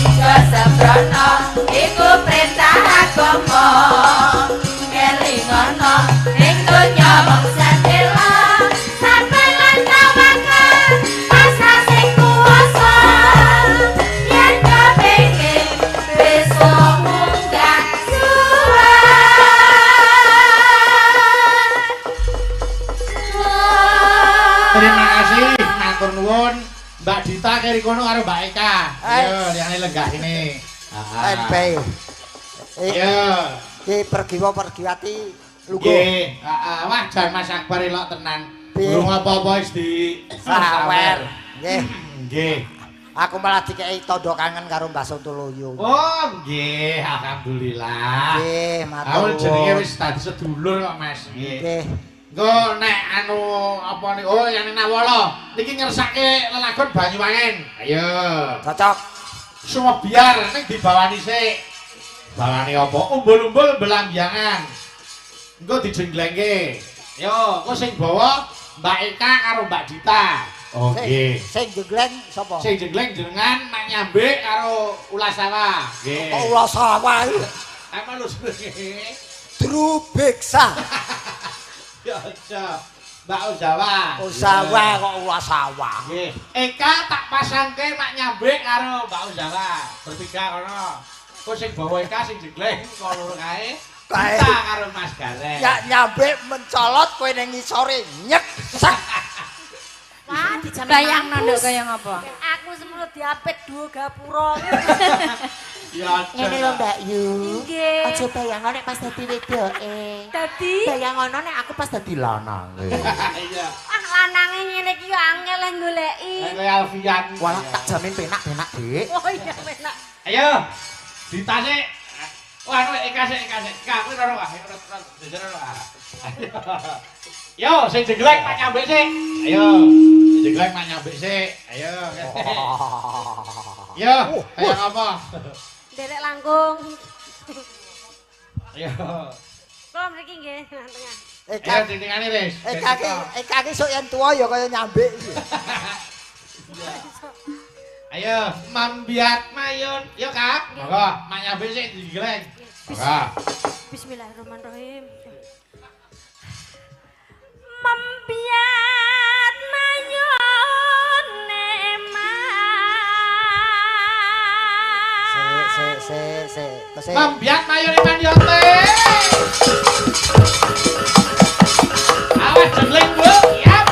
aja sembrono iku perintah agama, kelingono ing donya mung sedhela, sabar lan tawakal pasrah sing kuwasa, yen kepengin besok munggah swarga. Terima kasih, matur nuwun Mbak Dita keri kono karo Mbak Eka. Ayo, liyane lenggah sini. NP. Ayo. Ki pergiwa pergiwati lungguh. Nggih, heeh. Wah, jan Mas Akbar elok tenan. Piye? Durung apa-apa wis di Sawer. Nggih. Nggih. Aku malah dikeki tandha kangen karo Mbah Sontoloyo. Oh, nggih, alhamdulillah. Nggih, matur Aku jenenge nuwun. wis dadi sedulur kok, Mas. Nggih. Nggih. Engko nek anu apa nih? Oh, yang Nawala. Niki ngersake lelagon Banyuwangen. Ayo. Cocok. Sumebiar ning dibawani sik. Bawani apa? Umbul-umbul belambiangan. Engko dijenglengke. Yo, engko sing bawa Mbak Eka karo Mbak Dita. Oh, nggih. Sing jengleng sapa? Sing jengleng jenengan Mak Nyambik karo Ulasawa. Nggih. Kok Ulasawa iki? Emang lho jenenge. Drubeksa. Ya aja. Mbak Ozawa. Ozawa kok Ulasawa. Nggih. Eka tak pasangke Mak Nyambik karo Mbak Ozawa. Bertiga kono. Kok sing bawa Eka sing jengleng kok loro kae. Kae. Dita karo Mas Gareng. Ya nyambik mencolot kowe ning ngisore nyek sek. Wah, dijamin Bayangno nduk mampus. kaya ngapa. Aku semono diapit duwe gapura. Ya aja. Ngene lho Mbak Yu. Nggih. Aja bayangno nek pas dadi wedoke. Dadi Bayangno nek aku pas dadi lanange. Iya. ah lanange ngene iki yo angel le goleki. Nek kaya Alfian. Walah tak jamin penak-penak, Dik. Oh iya penak. Ayo. Dita sik. Wah, anu Eka sik, Eka sik. Eka kuwi rono ah, rono jejer rono ah. Ayo. Yo, sing jeglek Pak Nyambik sik. Ayo. Sing jeglek Pak Nyambik sik. Ayo. Yo, ayo apa? Nderek langkung. Ayo. Kula mriki nggih nang tengah. Eka Ayo jenengane wis. Eka ki Eka ki sok yen tuwa ya kaya nyambik iki. Ayo, mambiat mayun. Yo, Kak. Monggo, Mak Nyambik sik digleng. Monggo. Bismillahirrahmanirrahim. Membiat mayun neman. Sik sik sik sik. Sik. Mambiat mayun iman yote. Awas jengleng, Bu. Yap.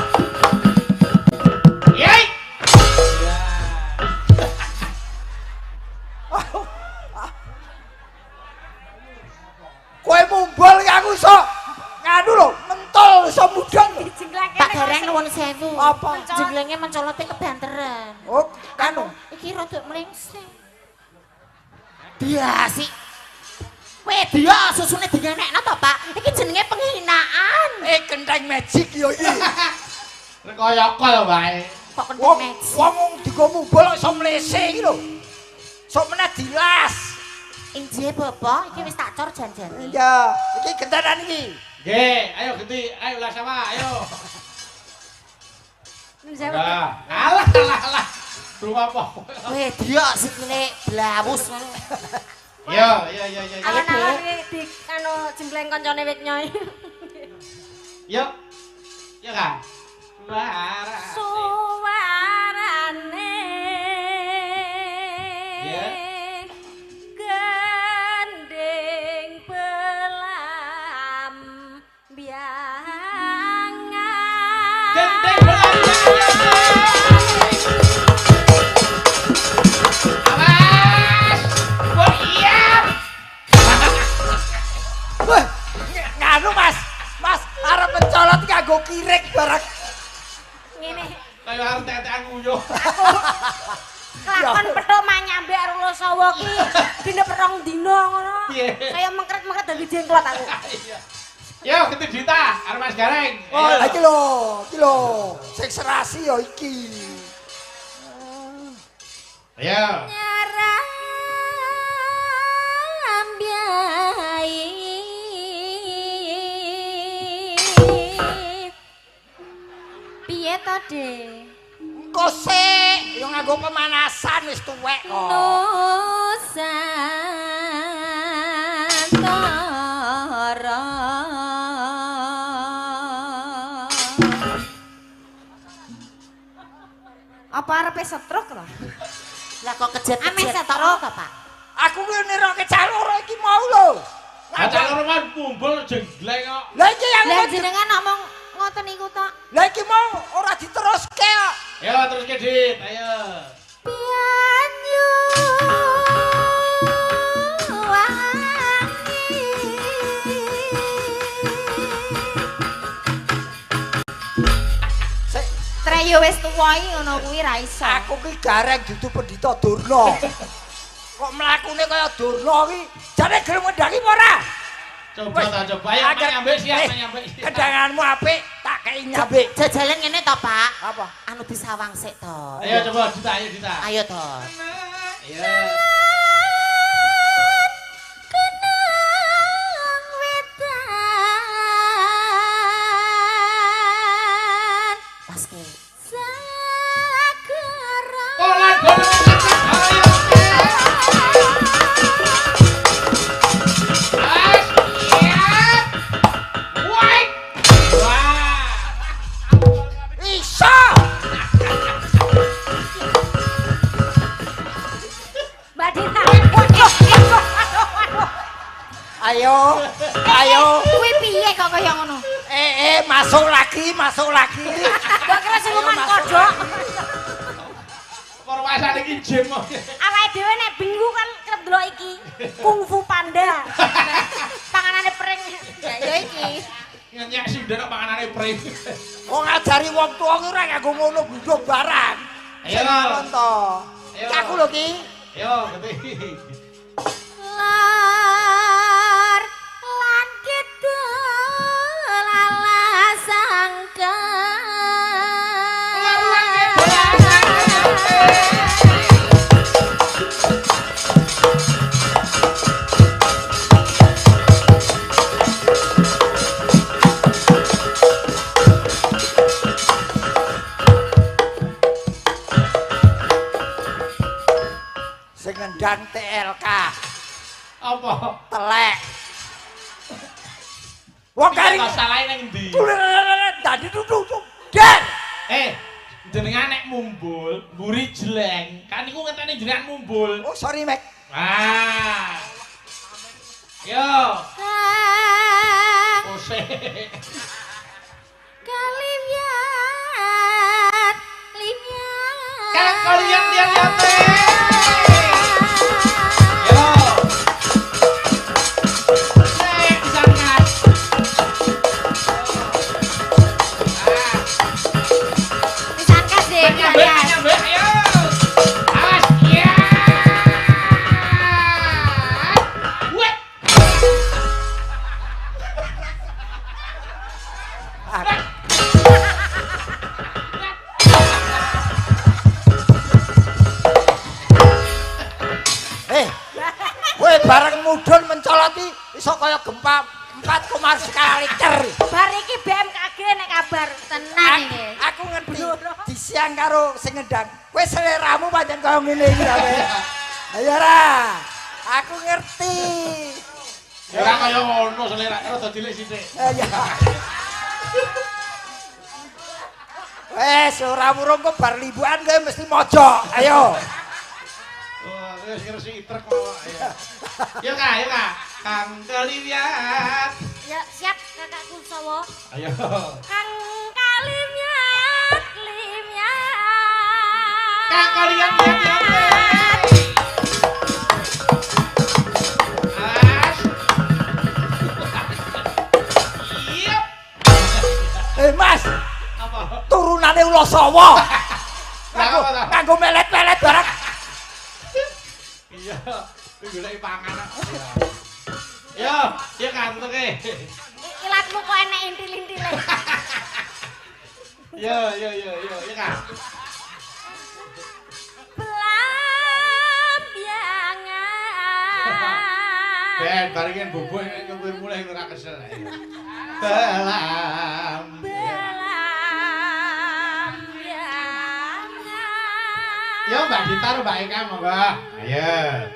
Yai. Kowe mumbul ki aku iso nganu lho, mentol iso mudhun lho. Dijengkleke Pak Gareng nuwun sewu. Apa? Jenglenge mencolote kebanteran. Oh, kanu. Iki rada mlengseng. Dia sih. Weh, dia susune dingenekno to, Pak? Iki jenenge penghinaan. Eh kenteng magic yo iki. Rekayaka lho, wae. Kok kenteng Wong magic? wong digo mumbul kok iso mlese iki lho. Sok meneh dilas. Injih Bapak, iki wis tak cor janjane. Iya, iki gentenan iki. Nggih, ayo genti, ayo lah sama, ayo. Alah, alah, alah. Rumah apa? Weh, diok sikile blawus ngono. Iya, iya, iya, iya. Awan-awan iki di anu jembleng kancane wit nyoy. Yuk. Yo Kak. Suara. Suarane. Iya. Gending belam biangan. Gending belam biangan. Awas. Wah, iya. Wah, nganu Mas. Mas arep mencolot nganggo kirik barang. Ngene. Kaya arep tetekan nguyuh. Kelakon petuk manyambe karo Losawa ki dina rong dina ngono. Kaya mengkret-mengkret dadi jengklot aku. Iya. Yo genti Dita karo Mas Gareng. Oh, lha iki lho, iki lho. Sing serasi ya iki. Ayo. Piye to, De? Engko sik, yo nganggo pemanasan wis tuwek kok. Nusantara. Apa arepe stroke lho? Lah kok kejet-kejet tok to, Pak? Aku ki niroke cah loro iki mau lho. Lah cah loro kan mumbul jenggleng kok. Lah iki aku Lah jenengan ngomong ngoten niku tok. Lah iki mau ora diteruske kok. Ayo teruske Dit, ayo. Banyu wangi. Sik, Treyo wis tuwa iki ngono kuwi ra iso. aku ki gareng dudu pendhita Durna. Kok mlakune kaya Durna ki? Jane gelem ngendangi apa ora? Coba ta coba, ayo nyambek siap, nyambek siap. Kendanganmu apik, tak kei nyambek. Jajalan ngene to, Pak? Apa? Anu disawang sik to. Ayo coba Dita, ayo Dita. Ayo to. Ayo. Kenang wetan. Paske. Sagara. Kolan golongan ayo. As, siap. Woi. Wah. Iso. Mbak Dita. Waduh, waduh, waduh, waduh. Ayo, ayo. Kuwi piye kok kaya ngono? Masuk lagi, masuk lagi. Mbok kira siluman kodhok. Perwasane iki jim. Awake dhewe nek bingung kan kerep delok iki Kung Fu Panda. Panganane pring. Ya ya iki. Ngenyek sinden kok panganane pring. Wong ngajari wong tuwa ki ora nganggo ngono gundhuk barang. Ayo. Sing nonton to. Ayo. Aku lho ki. Ayo, genti. Lar lan kidul alas angka. Lar lan kidul alas angka. Sing ngendang TLK Apa? telek. Wong kari Masalahe ning ndi? Dadi dudu Der. Jenengan nek mumbul, mburi jeleng. Kan niku ngenteni jenengan mumbul. Oh, sorry, Mek. Wah. Yo, Kang ose. kalian liyan. Kang kalian liyan liyate. Yo. Nek disangkat. Ah. Disangkat deh, Nyambek, disangkat. nyambek, ayo. Awas, iya. bareng mudhun mencoloti iso kaya gempa 4, skala Richter. Bar iki BMKG nek kabar Tenan iki. Aku ngerti disiang karo sing ngendang. Kowe seleramu pancen kaya ngene iki ta kowe. Ayo ora. Aku ngerti. Ora kaya ngono selera rada cilik sithik. Ya. Wes ora wurung kok bar libuan kowe mesti mojok. Ayo. Wah, wis ngresiki truk kok. Ayo. Yo Kak, ayo Kak. Kang Kaliwiat. Ya siap kakakku Sawa. Ayo. Kang Kalimyat, Limyat. Kang Kaliwiat, lihat lihat. As. Iya. Mas, Apa? turunane ula sawa. Lah apa ta? Nganggo melet-melet barang. Iya, kuwi goleki pangan. Yo, yo kantoke. Ilatmu kok enek intil-intile. Yo, yo, yo, yo, yo Kak. Belambiangan. Ben, barengin bubuk nek kowe mulai ora kesel. Belam. Belambiangan. Yo Mbak Dita karo Mbak Eka monggo. Ayo.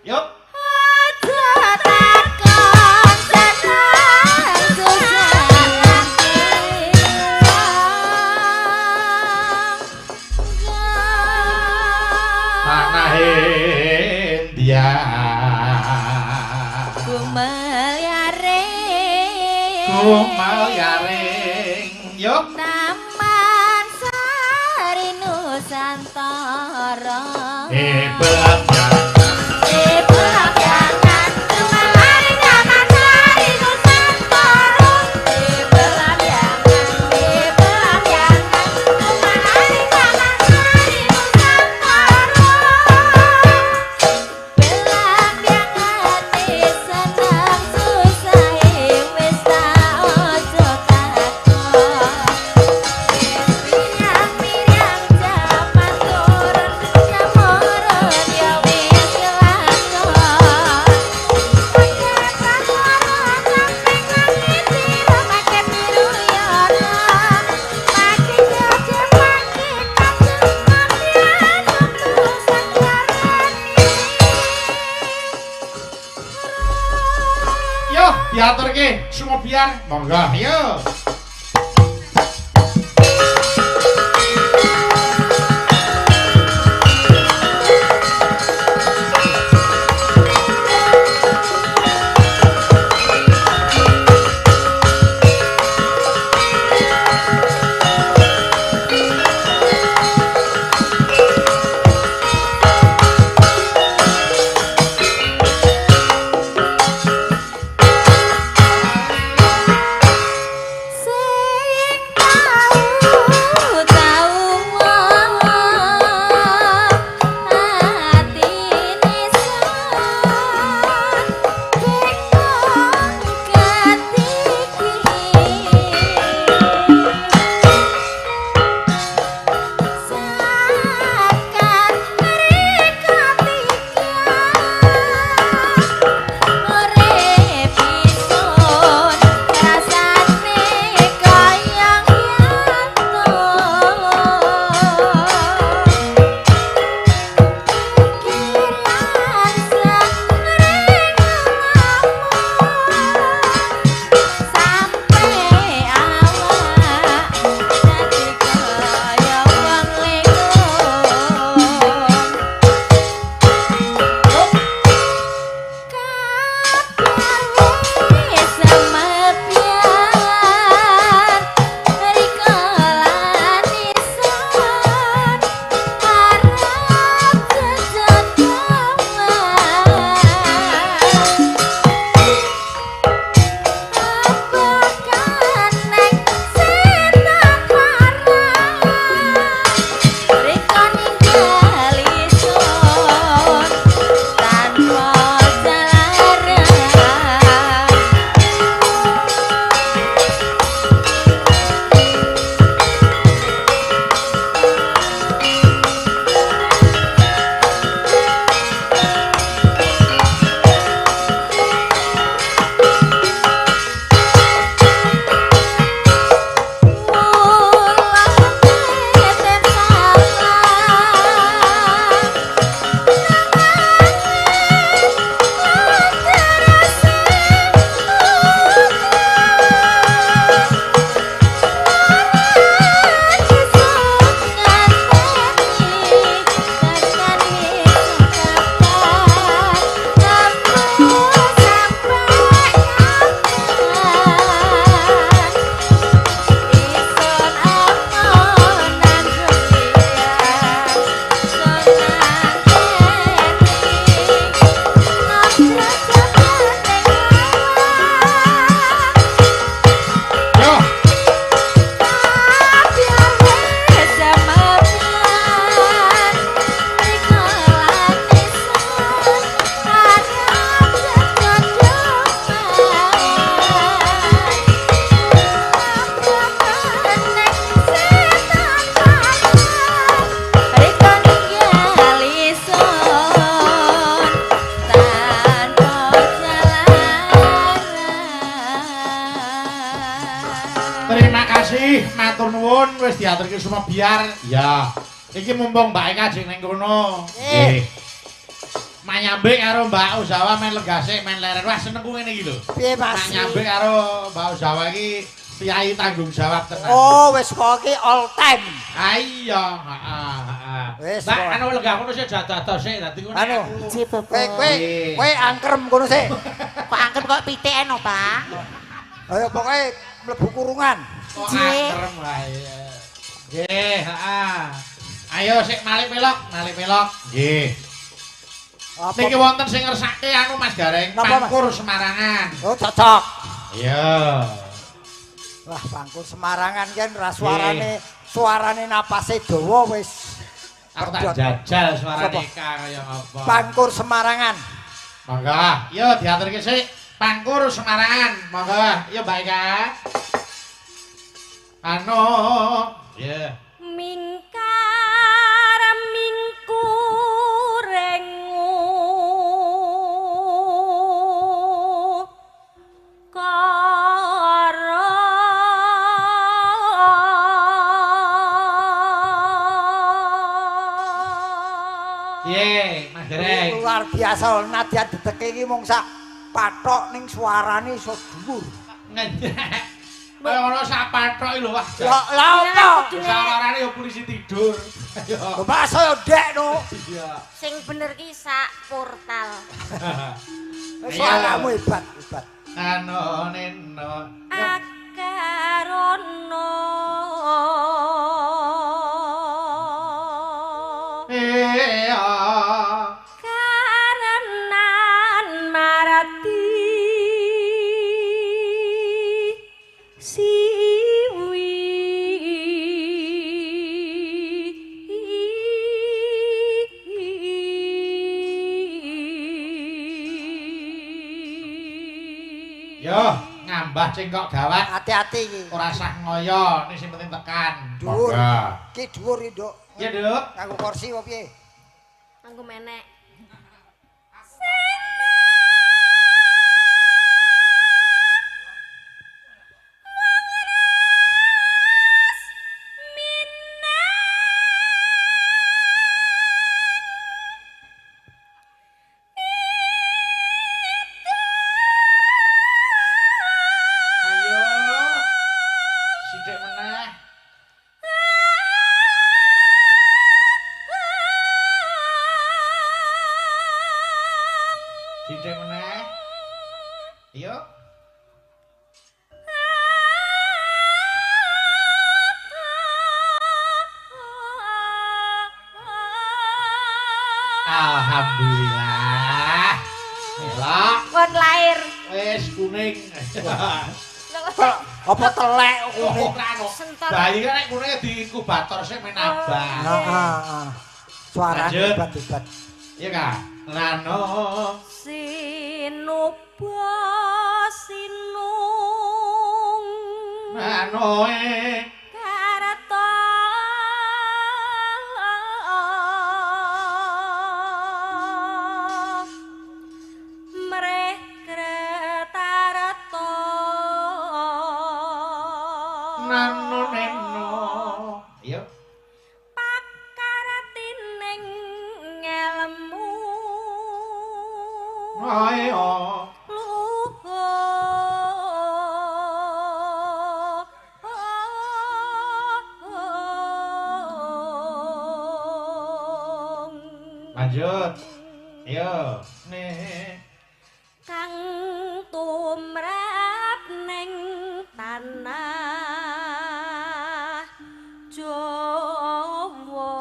Yuk. Aja takon seneng susah. Tanah India. Kumelyaring. Kumelyaring. Yuk. Taman Sari Nusantara. Belambiangan. Belambiangan, Taman Sari Nusantara. Belambiangan, Belambiangan, Taman Sari Nusantara. Belambiangan seneng susahe wis ta aja takon. Miryang-miryang jaman turun temurun ya wis kelakon. Pakai praswara sampe langit biru pakai biru yono. Pakai jaja pakai kacang sampean metu sakarane. Yo, diaturke sumebiar. Monggo, ayo. matur nuwun wis diaturke sumebiar. Ya. Iki mumpung Mbak Eka jeng ning kono. Nggih. Manyambik karo Mbak Ozawa men legase men leren. Wah senengku ngene iki lho. Piye Mas? Manyambik karo Mbak Ozawa iki priyayi tanggung jawab tenan. Oh, wis kok iki all time. Ha iya, heeh, heeh. Wis, Mbak kok. anu lenggah kono sik dados sik dadi ngono. Anu. Nggih, Kowe Bapak. kowe kowe angkrem kono sik. Kok angken kok pitik no, Pak? Ayo pokoke mlebu kurungan. Kok Nggih. angkrem wae. Nggih, heeh. Ayo sik malik pelok, malik pelok. Nggih. Apa? Niki wonten sing ngersake anu Mas Gareng, Napa, Mas? Pangkur Semarangan. Oh, cocok. Iya. Wah, pangkur Semarangan kan ra suarane, suarane napase dawa wis. Aku tak Pedhot. jajal suarane Sapa? Eka kaya ngapa. Pangkur Semarangan. Monggo, yo diaturke sik. Pangkur Semarangan. Monggo, yo Mbak Eka. Anu, iya. Mingkar mingkurengu kara Piye, Mas Gareng? Luar biasa nadyan dedeke iki mung sak pathok ning suarane iso dhuwur. Ngenyek. Kaya ngono sak pathok iki lho wah. Lah lah apa? Sawarane ya polisi tidur. Ayo. Lho masa yo ndek no. Iya. Sing bener ki sak portal. Suaramu hebat, hebat. Anu neno. Akarono Iya. karenan marati siwi Yo, ngambah cengkok gawat. Hati-hati iki. Ora sah ngoyo, ini sing penting tekan. Dhuwur. Monggo. Ki dhuwur iki, Nduk. Iya, Nduk. Nganggo kursi apa piye? Anggo menek. Ayo. Sithik meneh. Sithik meneh. Ayo. Alhamdulillah. Elok. Kon lahir. Wis kuning. Apa telek kuning? Ora no. Sentor. Bayi kan nek kuning di inkubator sik men abang. Heeh, heeh. Suarane Lanjut. hebat, hebat. Iya kah? Lano. Sinuba sinung Lano e. karta mreh kretarta Nano neno. Ayo. pakaratining ngelmu Ayo. Luhung Lanjut. Ayo. Nih. kang tumrap ning tanah Jawa.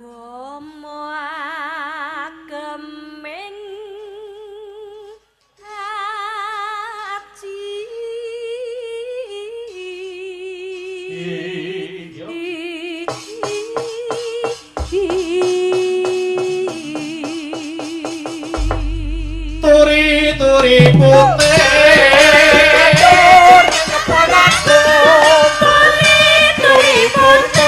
Agama ageming aji. Yo. Turi turi putih. Turi putih.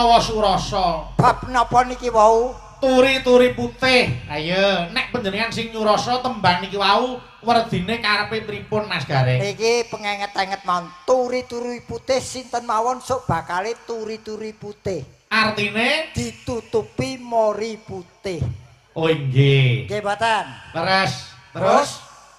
mawa surasa. Bab napa niki wau? Turi-turi putih. Ayo, nek panjenengan sing nyurasa tembang niki wau werdine karepe pripun Mas Gareng? Niki pengenget-enget mawon. Turi-turi putih sinten mawon sok bakale turi-turi putih. Artine ditutupi mori putih. Oh inggih. Nggih mboten. Terus, terus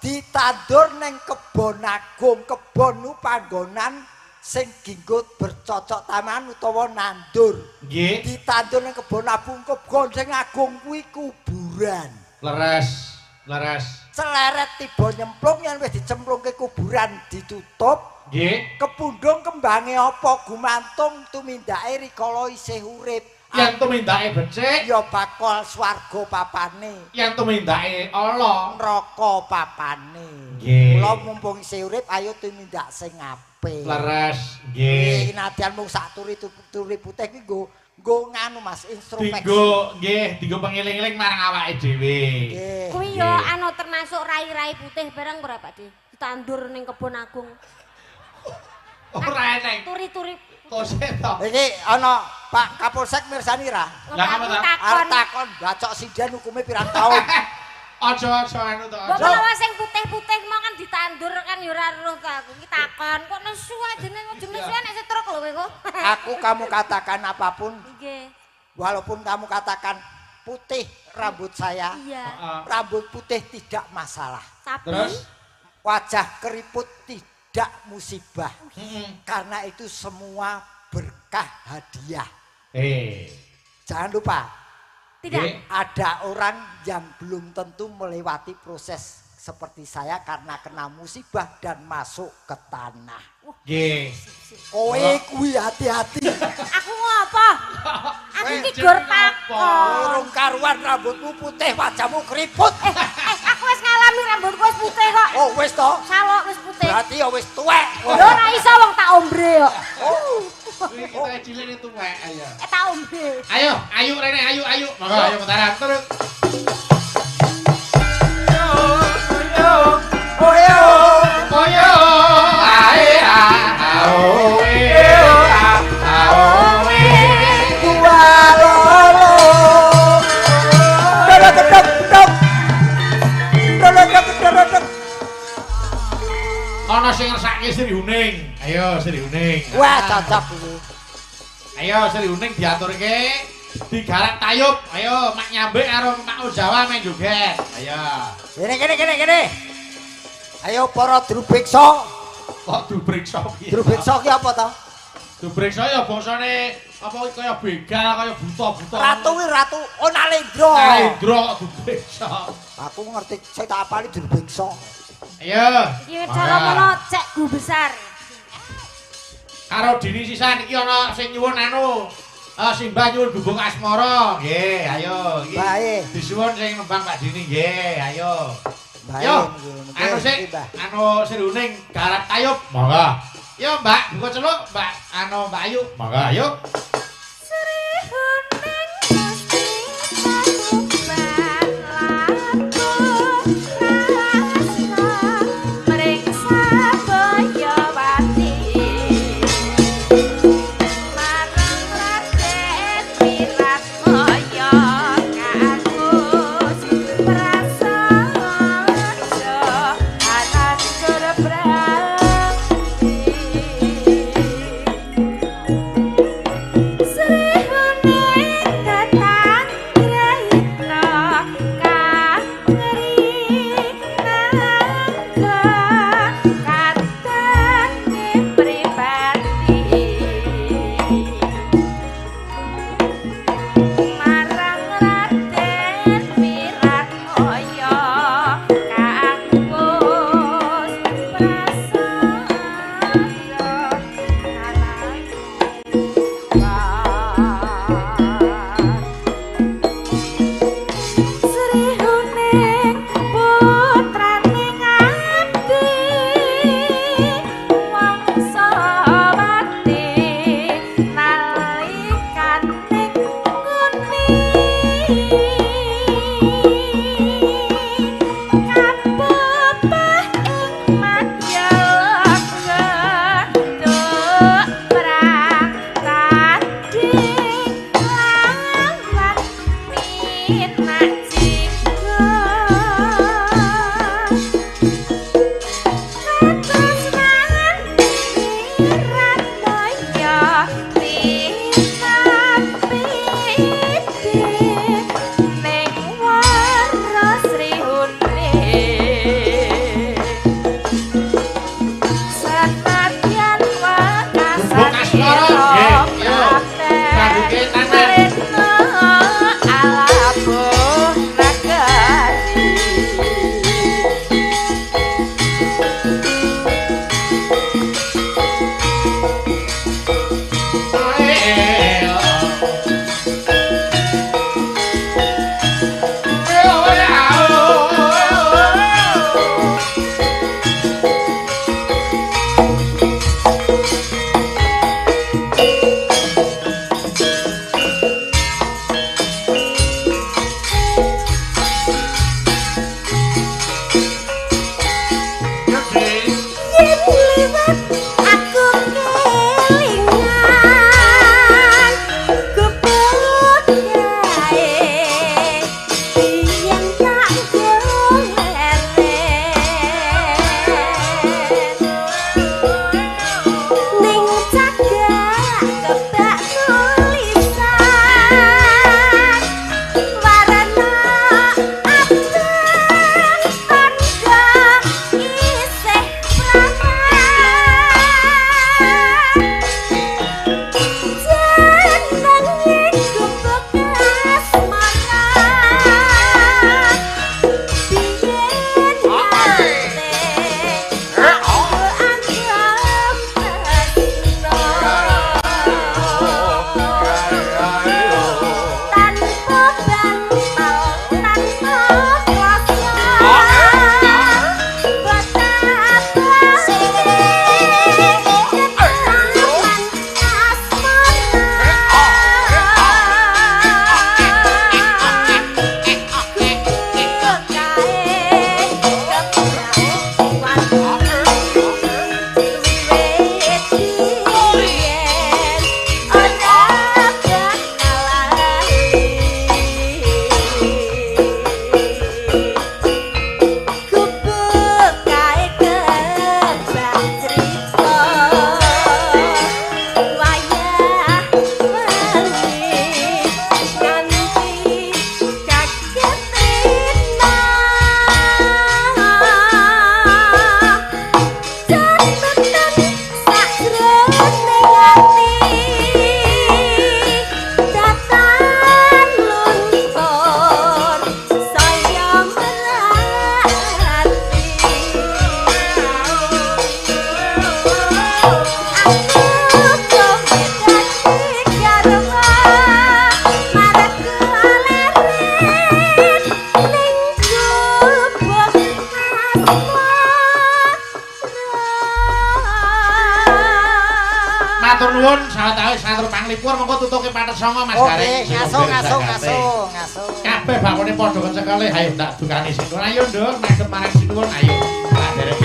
ditandur ning kebon agung, kebon nu panggonan sing dinggo bercocok taman utawa nandur. Nggih. Ditandur ning kebon agung, kebon sing agung kuwi kuburan. Leres, leres. Celeret tiba nyemplung yen wis dicemplungke kuburan ditutup. Nggih. Kepundhung kembange apa gumantung tumindake rikala isih urip. Yen tumindake becik ya bakal swarga papane. Yen tumindake ala neraka papane. Nggih. Kula mumpung isih urip ayo tumindak sing apik. Leres, nggih. Iki nadyan mung sak turi-turi putih iki nggo nggo nganu Mas, introspeksi. Dinggo nggih, dinggo pengeling-eling marang awake dhewe. Nggih. Kuwi ya anu termasuk rai-rai putih bareng ora Pak De? Ditandur ning kebon agung. Ora eneng. Turi-turi tose to. Iki ana Pak Kapolsek mirsani ra? Lah apa ta? Arep takon bacok sinden hukume pirang taun. Aja-aja anu to. Mbok menawa sing putih-putih mau kan ditandur kan ya ora roh to aku. Iki takon kok nesu ae jeneng aja nesu nek setruk lho kowe kok. Aku kamu katakan apapun. Nggih. Walaupun kamu katakan putih rambut saya. Iya. Rambut putih tidak masalah. Tapi terus wajah keriput tidak musibah. Karena itu semua berkah hadiah. Jangan lupa. Tidak. Ada orang yang belum tentu melewati proses seperti saya karena kena musibah dan masuk ke tanah. Nggih. Kowe kuwi hati-hati. Aku ngopo? Aku iki gor takon. Urung karuan rambutmu putih, wajahmu keriput. Aku wis ngalami rambutku wis putih kok. Oh, wis to? Salok wis putih. Berarti ya wis tuwek. Lho ora iso wong tak ombre kok. Oh. Kuwi kita cilik tuwek ayo. Tak ombre. Ayo, ayo rene, ayo, ayo. Monggo ayo Mataram terus. Yo, yo, yo, yo, ae a o e a a o e dua loro. Dodok dok dok. Dodok dok dok. Ana sing ngersake Sri Huning. Ayo Sri Huning. Wah, cocok iki. Ayo Sri Huning diaturke digarap tayub. Ayo mak nyambek karo mak Jawa main joget. Ayo. Kene kene kene kene. Ayo para drubiksa. Kok drubriksa piye? Drubiksa ki apa to? Drubriksa ya bangsane apa kaya begal, kaya buta-buta. Ratu kuwi ratu oh Nalendra. Nalendra kok drubriksa. Aku ngerti sing tak apali drubiksa. Ayo. Iki cara mono cek gu besar. Karo Dini sisan iki ana sing nyuwun anu. Simbah nyuwun gubung asmara. Nggih, ayo iki. Bae. Disuwun sing nembang Pak Dini nggih, ayo. Bae. Yo, anu sik, anu Sri Huning garap tayub. Monggo. Yo Mbak, buka celuk Mbak anu Mbak Ayu. Monggo ayo. Sri Huning mesti katuban laku rasna mring Sabayawati marang Raden Wiratmaya kakus prasaja anatur brangti. Matur nuwun sawetawis satur panglipur mengko tutuke pathet sanga Mas Oke, Gareng. ngaso ngaso ngaso ngaso. Kabeh bakone padha kecekele, ayo tak dukani sinuwun. Ayo Nduk, madhep marang sinuwun ayo. Tak derek.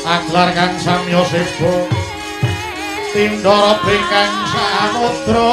Aglar kang samya seba tindara bingkang samudra.